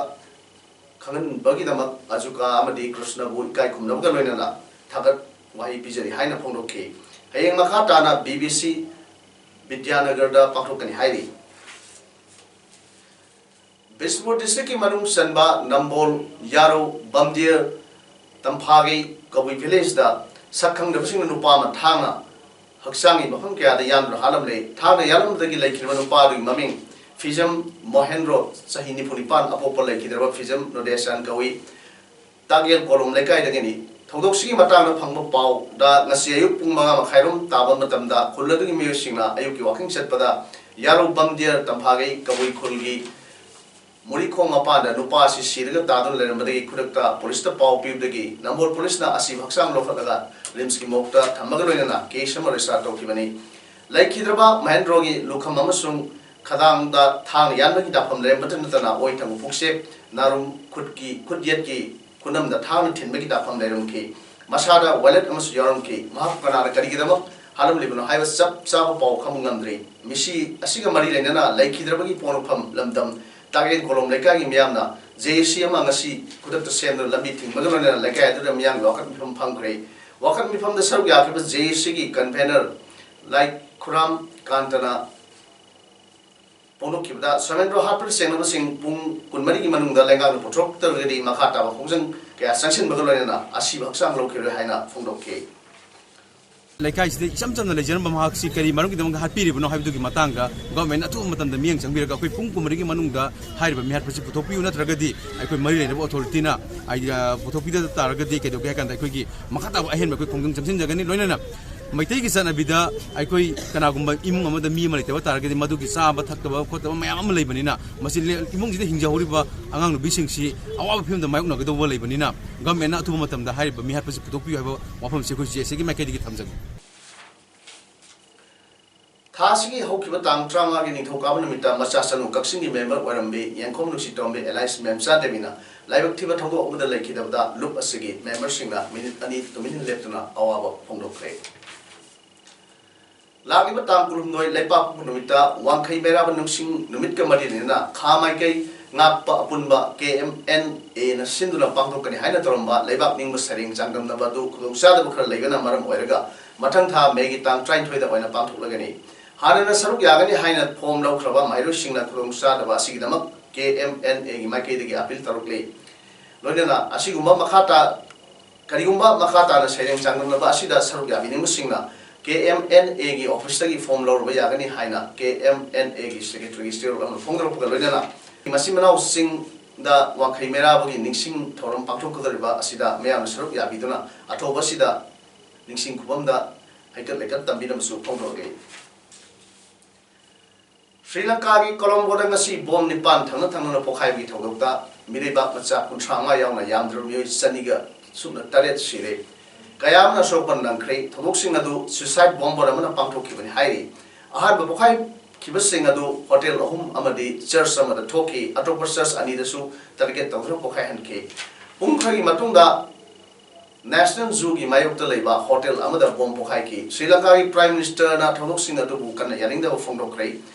ꯈꯪꯍꯟꯕꯒꯤꯗꯃꯛ ꯑꯖꯨꯀꯥ ꯑꯃꯗꯤ ꯀ꯭ꯔꯤꯁꯅꯕꯨ ꯏꯀꯥꯏ ꯈꯨꯝꯅꯕꯒ ꯂꯣꯏꯅꯅ ꯊꯥꯒꯠ ꯋꯥꯍꯩ ꯄꯤꯖꯔꯤ ꯍꯥꯏꯅ ꯐꯣꯡꯗꯣꯛꯈꯤ꯫ ꯍꯌꯦꯡ ꯃꯈꯥ ꯇꯥꯅ ꯕꯤ ꯕꯤ ꯁꯤ ꯕꯤꯗ꯭ꯌꯥꯅꯒꯔꯗ ꯄꯥꯡꯊꯣꯛꯀꯅꯤ ꯍꯥꯏꯔꯤ꯫ ꯕꯤꯁꯅꯨꯄꯨꯔ ꯗꯤꯁꯇ꯭ꯔꯤꯛꯀꯤ ꯃꯅꯨꯡ ꯆꯟꯕ ꯅꯝꯕꯣꯜ, ꯌꯥꯔꯧ, ꯕꯝꯗꯤꯌꯔ, ꯇꯝꯐꯥꯒꯩ, ꯀꯕꯨꯏ ꯚꯤꯂꯦꯖꯇ ꯁꯛ ꯈꯪꯗꯕꯁꯤꯡꯅ ꯅꯨꯄꯥ ꯑꯃ ꯊꯥꯡꯅ ꯍꯛꯆꯥꯡꯒꯤ ꯃꯐꯝ ꯀꯌꯥꯗ ꯌꯥꯟꯗꯨꯅ ꯍꯥꯠꯂꯝꯂꯦ꯫ ꯊꯥꯡꯅ ꯌꯥꯜꯂꯝꯕꯗꯒꯤ ꯂꯩꯈꯤꯗ꯭ꯔꯕ ꯅꯨꯄꯥ ꯑꯗꯨꯒꯤ ꯃꯃꯤꯡ ꯐꯤꯖꯝ ꯃꯣꯍꯦꯟꯗ꯭ꯔꯣ, ꯆꯍꯤ ꯅꯤꯐꯨ ꯅꯤꯄꯥꯟ, ꯑꯄꯣꯛꯄ ꯂꯩꯈꯤꯗ꯭ꯔꯕ ꯐꯤꯖꯝ ꯅꯣꯗꯦꯁꯥꯟ ꯀꯧꯏ꯫ ꯇꯥꯛꯌꯦꯜ ꯀꯣꯂꯣꯝ ꯂꯩꯀꯥꯏꯗꯒꯤꯅꯤ꯫ ꯊꯧꯗꯣꯛꯁꯤꯒꯤ ꯃꯇꯥꯡꯗ ꯐꯪꯕ ꯄꯥꯎꯗ ꯉꯁꯤ ꯑꯌꯨꯛ ꯄꯨꯡ ꯃꯉꯥ ꯃꯈꯥꯏꯔꯣꯝ ꯇꯥꯕ ꯃꯇꯝꯗ ꯈꯨꯜ ꯑꯗꯨꯒꯤ ꯃꯤꯑꯣꯏꯁꯤꯡꯅ ꯑꯌꯨꯛꯀꯤ ꯋꯥꯀꯤꯡ ꯆꯠꯄꯗ ꯌꯥꯔꯧ ꯕꯝꯗꯤꯌꯔ ꯇꯝꯐꯥꯒꯩ ꯀꯕꯨꯏ ꯈꯨꯜꯒꯤ ꯃꯨꯔꯤꯈꯣꯡ ꯃꯄꯥꯟꯗ ꯅꯨꯄꯥ ꯑꯁꯤ ꯁꯤꯔꯒ ꯇꯥꯗꯨꯅ ꯂꯩꯔꯝꯕꯗꯒꯤ ꯈꯨꯗꯛꯇ ꯄꯨꯂꯤꯁꯇ ꯄꯥꯎ ꯄꯤꯕꯗꯒꯤ ꯅꯝꯕꯣꯜ ꯄꯨꯂꯤꯁꯅ ꯑꯁꯤꯕ ꯍꯛꯆꯥꯡ ꯂꯧꯈꯠꯂꯒ ꯔꯤꯝꯁꯀꯤ ꯃꯣꯔꯒꯇ ꯊꯝꯕꯒ ꯂꯣꯏꯅꯅ ꯀꯦꯁ ꯑꯃ ꯔꯦꯖꯤꯁꯇꯥꯔ ꯇꯧꯈꯤꯕꯅꯤ꯫ ꯂꯩꯈꯤꯗ꯭ꯔꯕ ꯃꯍꯦꯟꯗ꯭ꯔꯣꯒꯤ ꯂꯨꯈꯝ ꯑꯃꯁꯨꯡ ꯈꯗꯥꯡꯗ ꯊꯥꯡꯅ ꯌꯥꯟꯕꯒꯤ ꯗꯥꯛꯐꯝ ꯂꯩꯔꯝꯕꯇ ꯅꯠꯇꯅ ꯑꯣꯏ ꯊꯪꯕ ꯄꯨꯛꯆꯦꯞ, ꯅꯥꯔꯨꯝ, ꯈꯨꯠꯀꯤ, ꯈꯨꯠ ꯌꯦꯠꯀꯤ ꯈꯨꯅꯝꯗ ꯊꯥꯡꯅ ꯊꯤꯟꯕꯒꯤ ꯗꯥꯛꯐꯝ ꯂꯩꯔꯝꯈꯤ꯫ ꯃꯁꯥꯗ ꯋꯥꯂꯦꯠ ꯑꯃꯁꯨ ꯌꯥꯎꯔꯝꯈꯤ꯫ ꯃꯍꯥꯛꯄꯨ ꯀꯅꯥꯅ ꯀꯔꯤꯒꯤꯗꯃꯛ ꯍꯥꯠꯂꯝꯂꯤꯕꯅꯣ ꯍꯥꯏꯕ ꯆꯞ ꯆꯥꯕ ꯄꯥꯎ ꯈꯪꯕ ꯉꯝꯗ꯭ꯔꯤ꯫ ꯃꯤꯁꯤ ꯑꯁꯤꯒ ꯃꯔꯤ ꯂꯩꯅꯅ ꯂꯩꯈꯤꯗ꯭ꯔꯕꯒꯤ ꯄꯣꯛꯅꯐꯝ ꯂꯝꯗꯝ ꯇꯥꯛꯌꯦꯜ ꯀꯣꯂꯣꯝ ꯂꯩꯀꯥꯏꯒꯤ ꯃꯤꯌꯥꯝꯅ ꯖꯦ ꯑꯦ ꯁꯤ ꯑꯃ ꯉꯁꯤ ꯈꯨꯗꯛꯇ ꯁꯦꯝꯗꯨꯅ ꯂꯝꯕꯤ ꯊꯤꯡꯕꯒ ꯂꯣꯏꯅꯅ ꯂꯩꯀꯥꯏ ꯑꯗꯨꯗ ꯃꯤꯌꯥꯝꯒꯤ ꯋꯥꯀꯠ ꯃꯤꯐꯝ ꯐꯝꯈ꯭ꯔꯦ꯫ ꯋꯥꯀꯠ ꯃꯤꯐꯝꯗ ꯁꯔꯨꯛ ꯌꯥꯈꯤꯕ ꯖꯦ ꯑꯦ ꯁꯤꯒꯤ ꯀꯟꯚꯦꯅꯔ ꯂꯥꯏꯈꯨꯔꯥꯝ ꯀꯥꯟꯇꯅ ꯐꯣꯡꯗꯣꯛꯈꯤꯕꯗ, ꯁꯣꯃꯦꯟꯗ꯭ꯔꯣ ꯍꯥꯠꯄꯗ ꯆꯦꯡꯅꯕꯁꯤꯡ ꯄꯨꯡ ꯀꯨꯟꯃꯔꯤꯒꯤ ꯃꯅꯨꯡꯗ ꯂꯩꯉꯥꯛꯅ ꯄꯨꯊꯣꯔꯛꯇ꯭ꯔꯒꯗꯤ ꯃꯈꯥ ꯇꯥꯕ ꯈꯣꯡꯖꯪ ꯀꯌꯥ ꯆꯪꯁꯤꯟꯕꯒ ꯂꯣꯏꯅꯅ ꯑꯁꯤꯕ ꯍꯛꯆꯥꯡ ꯂꯧꯈꯤꯔꯣꯏ ꯍꯥꯏꯅ ꯐꯣꯡꯗꯣꯛꯈꯤ꯫ ꯂꯩꯀꯥꯏꯁꯤꯗ ꯏꯆꯝ ꯆꯝꯅ ꯂꯩꯖꯔꯝꯕ ꯃꯍꯥꯛꯁꯤ ꯀꯔꯤ ꯃꯔꯝꯒꯤꯗꯃꯛ ꯍꯥꯠꯄꯤꯔꯤꯕꯅꯣ ꯍꯥꯏꯕꯗꯨꯒꯤ ꯃꯇꯥꯡꯗ ꯒꯣꯔꯃꯦꯟꯅ ꯑꯊꯨꯕ ꯃꯇꯝꯗ ꯃꯤꯠꯌꯦꯡ ꯆꯪꯕꯤꯔꯒ ꯑꯩꯈꯣꯏ ꯄꯨꯡ ꯀꯨꯟꯃꯔꯤꯒꯤ ꯃꯅꯨꯡꯗ ꯍꯥꯏꯔꯤꯕ ꯃꯤꯍꯥꯠꯄꯁꯤ ꯄꯨꯊꯣꯛꯄꯤꯌꯨ, ꯅꯠꯇ꯭ꯔꯒꯗꯤ ꯑꯩꯈꯣꯏ ꯃꯔꯤ ꯂꯩꯅꯕ ꯑꯣꯊꯣꯔꯤꯇꯤꯅ, ꯑꯥꯏ-, ꯑ, ꯄꯨꯊꯣꯛꯄꯤꯗ ꯇꯥꯔꯒꯗꯤ ꯀꯩꯗꯧꯒꯦ ꯍꯥꯏ ꯀꯥꯟꯗ ꯑꯩꯈꯣꯏꯒꯤ ꯃꯈꯥ ꯇꯥꯕ ꯑꯍꯦꯟꯕ ꯑꯩꯈꯣꯏ ꯈꯣꯡꯖꯪ ꯆꯪꯁꯤꯟꯖꯒꯅꯤ꯫ ꯂꯣꯏꯅꯅ ꯃꯩꯇꯩꯒꯤ ꯆꯠꯅꯕꯤꯗ ꯑꯩꯈꯣꯏ ꯀꯅꯥꯒꯨꯝꯕ ꯏꯃꯨꯡ ꯑꯃꯗ ꯃꯤ ꯑꯃ ꯂꯩꯇꯕ ꯇꯥꯔꯒꯗꯤ ꯃꯗꯨꯒꯤ ꯆꯥꯕ ꯊꯛꯇꯕ ꯈꯣꯠꯇꯕ ꯃꯌꯥꯝ ꯑꯃ ꯂꯩꯕꯅꯤꯅ, ꯃꯁꯤ ꯂꯦ-, ꯏꯃꯨꯡꯁꯤꯗ ꯍꯤꯡꯖꯍꯧꯔꯤꯕ ꯑꯉꯥꯡ ꯅꯨꯄꯤꯁꯤꯡꯁꯤ ꯑꯋꯥꯕ ꯐꯤꯕꯝꯗ ꯃꯥꯌꯣꯛꯅꯒꯗꯧꯕ ꯂꯩꯕꯅꯤꯅ, ꯒꯣꯔꯃꯦꯟꯅ ꯑꯊꯨꯕ ꯃꯇꯝꯗ ꯍꯥꯏꯔꯤꯕ ꯃꯤꯍꯥꯠꯄꯁꯤ ꯄꯨꯊꯣꯛꯄꯤꯌꯨ ꯍꯥꯏꯕ ꯋꯥꯐꯝꯁꯤ ꯑꯩꯈꯣꯏ ꯖꯦ ꯑꯦꯁ ꯑꯦꯒꯤ ꯃꯥꯏꯀꯩꯗꯒꯤ ꯊꯝꯖꯒꯦ꯫ ꯊꯥ ꯑꯁꯤꯒꯤ ꯍꯧꯈꯤꯕ ꯇꯥꯡ ꯇꯔꯥꯃꯉꯥꯒꯤ ꯅꯤꯡꯊꯧꯀꯥꯕ ꯅꯨꯃꯤꯠꯇ ꯃꯆꯥ ꯆꯅꯨ ꯀꯛꯆꯤꯡꯒꯤ ꯃꯦꯝꯕꯔ ꯑꯣꯏꯔꯝꯕꯤ ꯌꯦꯡꯈꯣꯝ ꯅꯨꯡꯁꯤꯇꯣꯝꯕꯤ alias ꯃꯦꯝꯆꯥ ꯗꯦꯕꯤꯅ ꯂꯥꯏꯕꯛ ꯊꯤꯕ ꯊꯧꯗꯣꯛ ꯑꯃꯗ ꯂꯩꯈꯤꯗꯕꯗ ꯂꯨꯞ ꯑꯁꯤꯒꯤ ꯃꯦꯝꯕꯔꯁꯤꯡꯅ ꯃꯤꯅꯤꯠ ꯑꯅꯤ ꯇꯨꯃꯤꯟꯅ ꯂꯦꯞꯇꯨꯅ ꯑꯋꯥꯕ ꯐꯣꯡꯗꯣꯛꯈ꯭ꯔꯦ꯫ ꯂꯥꯛꯂꯤꯕ ꯇꯥꯡ ꯀꯨꯟꯍꯨꯝꯗꯣꯏ ꯂꯩꯄꯥꯛꯄꯣꯛꯄ ꯅꯨꯃꯤꯠꯇ ꯋꯥꯡꯈꯩ ꯃꯩꯔꯥꯕ ꯅꯤꯡꯁꯤꯡ ꯅꯨꯃꯤꯠꯀ ꯃꯔꯤ ꯂꯩꯅꯅ ꯈꯥ ꯃꯥꯏꯀꯩ ꯉꯥꯛꯄ ꯑꯄꯨꯟꯕ ꯀꯦ ꯑꯦꯝ ꯑꯦꯟ ꯑꯦꯅ ꯁꯤꯟꯗꯨꯅ ꯄꯥꯡꯊꯣꯛꯀꯅꯤ ꯍꯥꯏꯅ ꯇꯧꯔꯝꯕ ꯂꯩꯕꯥꯛ ꯅꯤꯡꯕ ꯁꯩꯔꯦꯡ ꯆꯥꯡꯗꯝꯅꯕ ꯑꯗꯨ ꯈꯨꯗꯣꯡꯆꯥꯗꯕ ꯈꯔ ꯂꯩꯕꯅ ꯃꯔꯝ ꯑꯣꯏꯔꯒ ꯃꯊꯪ ꯊꯥ ꯃꯦꯒꯤ ꯇꯥꯡ ꯇꯔꯥꯅꯤꯊꯣꯏꯗ ꯑꯣꯏꯅ ꯄꯥꯡꯊꯣꯛꯂꯒꯅꯤ꯫ ꯍꯥꯟꯅꯅ ꯁꯔꯨꯛ ꯌꯥꯒꯅꯤ ꯍꯥꯏꯅ ꯐꯣꯝ ꯂꯧꯈ꯭ꯔꯕ ꯃꯍꯩꯔꯣꯏꯁꯤꯡꯅ ꯈꯨꯗꯣꯡꯆꯥꯗꯕ ꯑꯁꯤꯒꯤꯗꯃꯛ ꯀꯦ ꯑꯦꯝ ꯑꯦꯟ ꯑꯦꯒꯤ ꯃꯥꯏꯀꯩꯗꯒꯤ ꯑꯄꯤꯜ ꯇꯧꯔꯛꯂꯤ꯫ ꯂꯣꯏꯅꯅ ꯑꯁꯤꯒꯨꯝꯕ ꯃꯈꯥ ꯇꯥ-, ꯀꯔꯤꯒꯨꯝꯕ ꯃꯈꯥ ꯇꯥꯅ ꯁꯩꯔꯦꯡ ꯆꯥꯡꯗꯝꯅꯕ ꯑꯁꯤꯗ ꯁꯔꯨꯛ ꯌꯥꯕꯤꯅꯤꯡꯕꯁꯤꯡꯅ ꯀꯦ ꯑꯦꯝ ꯑꯦꯟ ꯑꯦꯒꯤ ꯑꯣꯐꯤꯁꯇꯒꯤ ꯐꯣꯝ ꯂꯧꯔꯨꯕ ꯌꯥꯒꯅꯤ ꯍꯥꯏꯅ ꯀꯦ ꯑꯦꯝ ꯑꯦꯟ ꯑꯦꯒꯤ ꯁꯦꯀ꯭ꯔꯦꯇꯔꯤꯒꯤ ꯆꯦꯔꯣꯜ ꯑꯃ ꯐꯣꯡꯗꯣꯔꯛꯄꯒ ꯂꯣꯏꯅꯅ ꯃꯆꯤꯟ ꯃꯅꯥꯎꯁꯤꯡꯗ ꯋꯥꯡꯈꯩ ꯃꯩꯔꯥꯕꯒꯤ ꯅꯤꯡꯁꯤꯡ ꯊꯧꯔꯝ ꯄꯥꯡꯊꯣꯛꯀꯗꯧꯔꯤꯕ ꯑꯁꯤꯗ ꯃꯌꯥꯝꯅ ꯁꯔꯨꯛ ꯌꯥꯕꯤꯗꯨꯅ ꯑꯊꯧꯕ ꯑꯁꯤꯗ ꯅꯤꯡꯁꯤꯡ ꯈꯨꯕꯝꯗ ꯍꯩꯀꯠ ꯂꯩꯀꯠ ꯇꯝꯕꯤꯅꯕꯁꯨ ꯐꯣꯡꯗꯣꯔꯛꯏ꯫ ꯁ꯭ꯔꯤ ꯂꯪꯀꯥꯒꯤ ꯀꯣꯂꯣꯝꯕꯣꯗ ꯉꯁꯤ ꯕꯣꯝ ꯅꯤꯄꯥꯟ ꯊꯪꯅ ꯊꯪꯅꯅ ꯄꯣꯈꯥꯏꯕꯒꯤ ꯊꯧꯗꯣꯛꯇ ꯃꯤꯔꯩꯕꯥꯛ ꯃꯆꯥ ꯀꯨꯟꯊ꯭ꯔꯥ ꯃꯉꯥ ꯌꯥꯎꯅ ꯌꯥꯝꯗ꯭ꯔꯕ ꯃꯤꯑꯣꯏ ꯆꯅꯤꯒ ꯁꯨꯞꯅ ꯇꯔꯦꯠ ꯁꯤꯔꯦ꯫ ꯀꯌꯥ ꯑꯃꯅ ꯑꯁꯣꯛ ꯑꯄꯟ ꯅꯪꯈ꯭ꯔꯦ꯫ ꯊꯧꯗꯣꯛꯁꯤꯡ ꯑꯗꯨ suicide bomber ꯑꯃꯅ ꯄꯥꯡꯊꯣꯛꯈꯤꯕꯅꯤ ꯍꯥꯏꯔꯤ꯫ ꯑꯍꯥꯟꯕ ꯄꯣꯈꯥꯏꯈꯤꯕꯁꯤꯡ ꯑꯗꯨ ꯍꯣꯇꯦꯜ ꯑꯍꯨꯝ ꯑꯃꯗꯤ ꯆꯔꯆ ꯑꯃꯗ ꯊꯣꯛꯈꯤ꯫ ꯑꯇꯣꯞꯄ ꯆꯔꯆ ꯑꯅꯤꯗꯁꯨ target ꯇꯧꯗꯨꯅ ꯄꯣꯈꯥꯏꯍꯟꯈꯤ꯫ ꯄꯨꯡ ꯈꯔꯒꯤ ꯃꯇꯨꯡꯗ National Zooꯒꯤ ꯃꯥꯌꯣꯛꯇ ꯂꯩꯕ ꯍꯣꯇꯦꯜ ꯑꯃꯗ ꯕꯣꯝ ꯄꯣꯈꯥꯏꯈꯤ꯫ ꯁ꯭ꯔꯤ ꯂꯪꯀꯥꯒꯤ Prime Ministerꯅ ꯊꯧꯗꯣꯛꯁꯤꯡ ꯑꯗꯨꯕꯨ ꯀꯟꯅ ꯌꯥꯅꯤꯡꯗꯕ ꯐꯣꯡꯗꯣꯛꯈ꯭ꯔꯦ꯫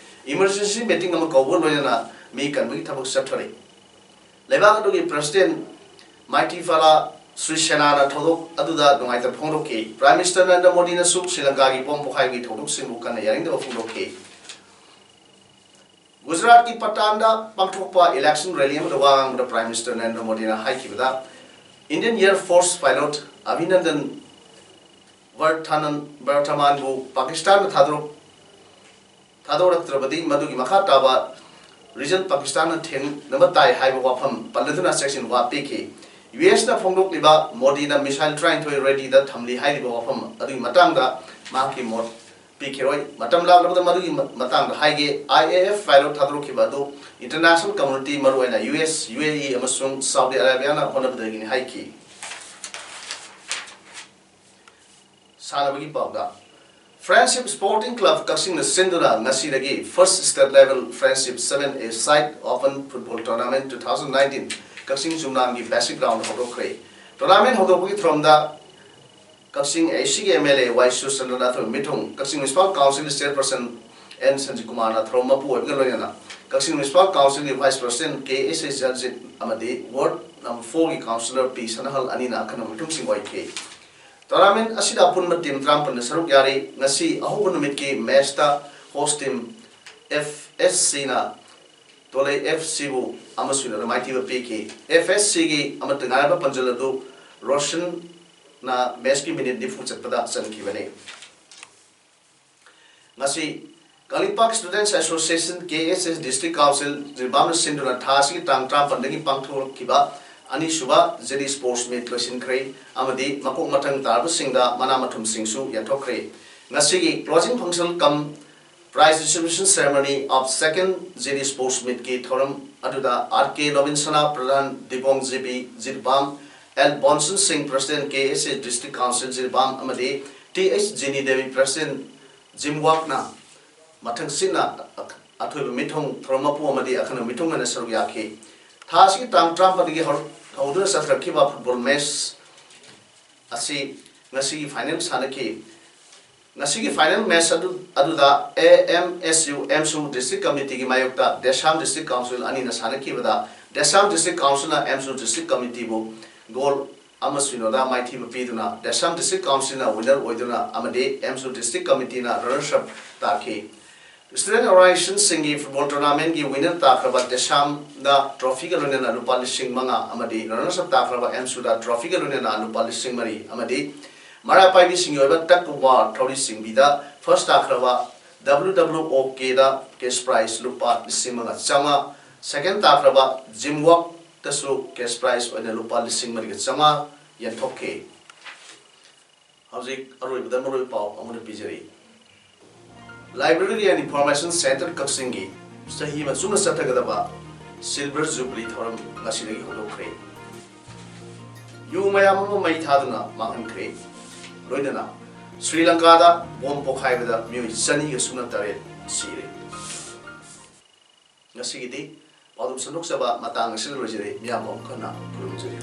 Emergency meeting ꯑꯃ ꯀꯧꯕꯒ ꯂꯣꯏꯅꯅ ꯃꯤ ꯀꯟꯕꯒꯤ ꯊꯕꯛ ꯆꯠꯊꯔꯤ꯫ ꯂꯩꯕꯥꯛ ꯑꯗꯨꯒꯤ President Maithripala Sirisenana ꯊꯧꯗꯣꯛ ꯑꯗꯨꯗ ꯅꯨꯡꯉꯥꯏꯇꯕ ꯐꯣꯡꯗꯣꯛꯈꯤ꯫ Prime Minister ꯅꯔꯦꯟꯗ꯭ꯔ ꯃꯣꯗꯤꯅꯁꯨ ꯁ꯭ꯔꯤ ꯂꯪꯀꯥꯒꯤ ꯕꯣꯝ ꯄꯣꯈꯥꯏꯕꯒꯤ ꯊꯧꯗꯣꯛꯁꯤꯡꯕꯨ ꯀꯟꯅ ꯌꯥꯅꯤꯡꯗꯕ ꯐꯣꯡꯗꯣꯛꯈꯤ꯫ ꯒꯨꯖꯔꯥꯠꯀꯤ ꯄꯇꯥꯟꯗ ꯄꯥꯡꯊꯣꯛꯄ election rally ꯑꯃꯗ ꯋꯥ ꯉꯥꯡꯕꯗ Prime Minister ꯅꯔꯦꯟꯗ꯭ꯔ ꯃꯣꯗꯤꯅ ꯍꯥꯏꯈꯤꯕꯗ, Indian Air Force pilot ꯑꯚꯤꯅꯟꯗꯟ ꯕꯔꯊꯅꯟ ꯕꯔꯊꯃꯥꯟꯕꯨ ꯄꯥꯀꯤꯁꯇꯥꯟꯅ ꯊꯥꯗꯣꯔꯛ ꯊꯥꯗꯣꯔꯛꯇ꯭ꯔꯕꯗꯤ ꯃꯗꯨꯒꯤ ꯃꯈꯥ ꯇꯥꯕ result ꯄꯥꯀꯤꯁꯇꯥꯟꯅ ꯊꯦꯡꯅꯕ ꯇꯥꯏ ꯍꯥꯏꯕ ꯋꯥꯐꯝ ꯄꯜꯂꯗꯨꯅ ꯆꯦꯛꯁꯤꯟ ꯋꯥ ꯄꯤꯈꯤ꯫ ꯌꯨ ꯑꯦꯁꯅ ꯐꯣꯡꯗꯣꯛꯂꯤꯕ ꯃꯣꯗꯤꯅ missile ꯇꯔꯥꯅꯤꯊꯣꯏ ready ꯗ ꯊꯝꯂꯤ ꯍꯥꯏꯔꯤꯕ ꯋꯥꯐꯝ ꯑꯗꯨꯒꯤ ꯃꯇꯥꯡꯗ ꯃꯍꯥꯛꯀꯤ ꯃꯣꯠ ꯄꯤꯈꯤꯔꯣꯏ꯫ ꯃꯇꯝ ꯂꯥꯛꯂꯕꯗ ꯃꯗꯨꯒꯤ ꯃ-, ꯃꯇꯥꯡꯗ ꯍꯥꯏꯒꯦ꯫ ꯑꯥꯏ ꯑꯦ ꯑꯦꯐ pilot ꯊꯥꯗꯣꯔꯛꯈꯤꯕ ꯑꯗꯨ international community, ꯃꯔꯨꯑꯣꯏꯅ ꯌꯨ ꯑꯦꯁ, ꯌꯨ ꯑꯦ ꯏ ꯑꯃꯁꯨꯡ ꯁꯥꯎꯗꯤ ꯑꯔꯥꯕꯤꯌꯥꯅ ꯍꯣꯠꯅꯕꯗꯒꯤꯅꯤ ꯍꯥꯏꯈꯤ꯫ ꯁꯥꯟꯅꯕꯒꯤ ꯄꯥꯎꯗ, Friendship Sporting Club ꯀꯛꯆꯤꯡꯅ ꯁꯤꯟꯗꯨꯅ ꯉꯁꯤꯗꯒꯤ First State Level Friendship seven A Side Open Football Tournament two thousand nineteen Kakching ꯆꯨꯝꯅꯥꯝꯒꯤ basic ground ꯍꯧꯗꯣꯛꯈ꯭ꯔꯦ꯫ Tournament ꯍꯧꯗꯣꯛꯄꯒꯤ ꯊꯧꯔꯝꯗ ꯀꯛꯆꯤꯡ ꯑꯦ ꯁꯤꯒꯤ ꯑꯦꯝ ꯑꯦꯜ ꯑꯦ ꯋꯥꯏ ꯁꯨꯔꯆꯟꯗ꯭ꯔꯅ ꯑꯊꯣꯏꯕ ꯃꯤꯊꯨꯡ, ꯀꯛꯆꯤꯡ Municipal Council Chairperson N Sanjit ꯀꯨꯃꯥꯔꯅ ꯊꯧꯔꯝ ꯃꯄꯨ ꯑꯣꯏꯕꯒ ꯂꯣꯏꯅꯅ ꯀꯛꯆꯤꯡ Municipal Council ꯒꯤ Vice President ꯀꯦ ꯑꯦꯁ ꯑꯦ ꯖꯔꯖꯤꯠ ꯑꯃꯗꯤ Ward number four ꯒꯤ Councillor ꯄꯤ ꯁꯅꯥꯍꯜ ꯑꯅꯤꯅ ꯑꯈꯟꯅꯕ ꯃꯤꯊꯨꯡꯁꯤꯡ ꯑꯣꯏꯈꯤ꯫ Tournament ꯑꯁꯤꯗ ꯑꯄꯨꯟꯕ team ꯇꯔꯥꯃꯥꯄꯟꯅ ꯁꯔꯨꯛ ꯌꯥꯔꯤ꯫ ꯉꯁꯤ ꯑꯍꯧꯕ ꯅꯨꯃꯤꯠꯀꯤ match ꯇ host team ꯑꯦꯐ ꯑꯦꯁ ꯁꯤꯅ ꯇꯣꯂꯩ ꯑꯦꯐ ꯁꯤꯕꯨ ꯑꯃ ꯁꯨꯏꯅ ꯃꯥꯏꯊꯤꯕ ꯄꯤꯈꯤ꯫ ꯑꯦꯐ ꯑꯦꯁ ꯁꯤꯒꯤ ꯑꯃꯠꯇ ꯉꯥꯏꯔꯕ ꯄꯥꯟꯖꯜ ꯑꯗꯨ ꯔꯣꯁꯟꯅ match ꯀꯤ minute ꯅꯤꯐꯨ ꯆꯠꯄꯗ ꯆꯟꯈꯤꯕꯅꯤ꯫ ꯉꯁꯤ ꯀꯪꯂꯩꯄꯥꯛ Students Association, ꯀꯦ ꯑꯦꯁ ꯑꯦꯁ, District Council ꯖꯤꯔꯤꯕꯥꯝꯅ ꯁꯤꯟꯗꯨꯅ ꯊꯥ ꯑꯁꯤꯒꯤ ꯇꯥꯡ ꯇꯔꯥꯃꯥꯄꯟꯗꯒꯤ ꯄꯥꯡꯊꯣꯛꯈꯤꯕ ꯑꯅꯤꯁꯨꯕ ꯖꯦ ꯗꯤ Sports Meet ꯂꯣꯏꯁꯤꯟꯈ꯭ꯔꯦ ꯑꯃꯗꯤ ꯃꯀꯣꯛ ꯃꯊꯪ ꯇꯥꯔꯕꯁꯤꯡꯗ ꯃꯅꯥ ꯃꯊꯨꯝꯁꯤꯡꯁꯨ ꯌꯦꯟꯊꯣꯛꯈ꯭ꯔꯦ꯫ ꯉꯁꯤꯒꯤ closing function cum prize distribution ceremony of second J D Sports Meet ꯀꯤ ꯊꯧꯔꯝ ꯑꯗꯨꯗ ꯑꯥꯔ ꯀꯦ ꯂꯣꯕꯤꯟꯁꯅꯥ ꯄ꯭ꯔꯙꯥꯟ, ꯗꯤꯕꯣꯡ ꯖꯤ ꯕꯤ ꯖꯤꯔꯤꯕꯥꯝ, ꯑꯦꯜ ꯕꯣꯟꯁꯟ ꯁꯤꯡ, President, ꯀꯦ ꯑꯦꯁ ꯑꯦꯁ District Council ꯖꯤꯔꯤꯕꯥꯝ, ꯑꯃꯗꯤ ꯇꯤ ꯑꯩꯆ ꯖꯤꯅꯤ ꯗꯦꯕꯤ, President, ꯖꯤꯝꯋꯥꯛꯅ ꯃꯊꯪꯁꯤꯠꯅ ꯑꯊꯣꯏꯕ ꯃꯤꯊꯨꯡ, ꯊꯧꯔꯝ ꯃꯄꯨ ꯑꯃꯗꯤ ꯑꯈꯟꯅꯕ ꯃꯤꯊꯨꯡ ꯑꯣꯏꯅ ꯁꯔꯨꯛ ꯌꯥꯈꯤ꯫ ꯊꯥ ꯑꯁꯤꯒꯤ ꯇꯥꯡ ꯇꯔꯥꯃꯥꯄꯟꯗꯒꯤ ꯍꯧꯔ-, ꯍꯧꯗꯨꯅ ꯆꯠꯊꯔꯛꯈꯤꯕ football match ꯑꯁꯤ ꯉꯁꯤꯒꯤ final ꯁꯥꯟꯅꯈꯤ꯫ ꯉꯁꯤꯒꯤ final match ꯑꯗꯨ, ꯑꯗꯨꯗ ꯑꯦ ꯑꯦꯝ ꯑꯦꯁ ꯌꯨ ꯑꯦꯝꯁꯨ District Committee ꯒꯤ ꯃꯥꯌꯣꯛꯇ ꯗꯦꯁꯥꯝ District Council ꯑꯅꯤꯅ ꯁꯥꯟꯅꯈꯤꯕꯗ, ꯗꯦꯁꯥꯝ District Council ꯅ ꯑꯦꯝꯁꯨ District Committee ꯕꯨ goal ꯑꯃ ꯁꯨꯏꯅꯣꯗ ꯃꯥꯏꯊꯤꯕ ꯄꯤꯗꯨꯅ ꯗꯦꯁꯥꯝ District Council ꯅ winner ꯑꯣꯏꯗꯨꯅ ꯑꯃꯗꯤ ꯑꯦꯝꯁꯨ District Committee ꯅ runners up ꯇꯥꯈꯤ꯫ Student Organizationꯁꯤꯡꯒꯤ football tournamentꯀꯤ winner ꯇꯥꯈ꯭ꯔꯕ ꯇꯦꯁꯥꯝꯗ trophyꯒ ꯂꯣꯏꯅꯅ ꯂꯨꯄꯥ ꯂꯤꯁꯤꯡ ꯃꯉꯥ ꯑꯃꯗꯤ runners up ꯇꯥꯈ꯭ꯔꯕ ꯑꯦꯝꯁꯨꯗ trophyꯒ ꯂꯣꯏꯅꯅ ꯂꯨꯄꯥ ꯂꯤꯁꯤꯡ ꯃꯔꯤ ꯑꯃꯗꯤ ꯃꯔꯥ ꯄꯥꯏꯕꯤꯁꯤꯡꯒꯤ ꯑꯣꯏꯕ tug of war ꯊꯧꯔꯤ ꯆꯤꯡꯕꯤꯗ first ꯇꯥꯈ꯭ꯔꯕ W W O Kꯗ cash prize ꯂꯨꯄꯥ ꯂꯤꯁꯤꯡ ꯃꯉꯥ ꯆꯥꯝꯃꯉꯥ, second ꯇꯥꯈ꯭ꯔꯕ gym walkꯇꯁꯨ cash prize ꯑꯣꯏꯅ ꯂꯨꯄꯥ ꯂꯤꯁꯤꯡ ꯃꯔꯤꯒ ꯆꯥꯝꯃꯉꯥ ꯌꯦꯟꯊꯣꯛꯈꯤ꯫ ꯍꯧꯖꯤꯛ ꯑꯔꯣꯏꯕꯗ ꯃꯔꯨꯑꯣꯏꯕ ꯄꯥꯎ ꯑꯃꯨꯛ ꯄꯤꯖꯔꯤ꯫ Library and Information Centre ꯀꯛꯆꯤꯡꯒꯤ ꯆꯍꯤ ꯑꯃ ꯆꯨꯞꯅ ꯆꯠꯊꯒꯗꯕ Silver Jubilee ꯊꯧꯔꯝ ꯉꯁꯤꯗꯒꯤ ꯍꯧꯗꯣꯛꯈ꯭ꯔꯦ꯫ ꯌꯨ ꯃꯌꯥꯝ ꯑꯃ ꯃꯩ ꯊꯥꯗꯨꯅ ꯃꯥꯡꯍꯟꯈ꯭ꯔꯦ꯫ ꯂꯣꯏꯅꯅ ꯁ꯭ꯔꯤ ꯂꯪꯀꯥꯗ ꯕꯣꯝ ꯄꯣꯈꯥꯏꯕꯗ ꯃꯤꯑꯣꯏ ꯆꯅꯤꯒ ꯁꯨꯞꯅ ꯇꯔꯦꯠ ꯁꯤꯔꯦ꯫ ꯉꯁꯤꯒꯤꯗꯤ ꯄꯥꯎꯗꯝ ꯁꯟꯗꯣꯛꯆꯕ ꯃꯇꯥꯡ ꯑꯁꯤꯗ ꯂꯣꯏꯖꯔꯦ꯫ ꯃꯤꯌꯥꯝꯕꯨ ꯑꯃꯨꯛ ꯍꯟꯅ ꯈꯨꯔꯨꯝꯖꯔꯤ꯫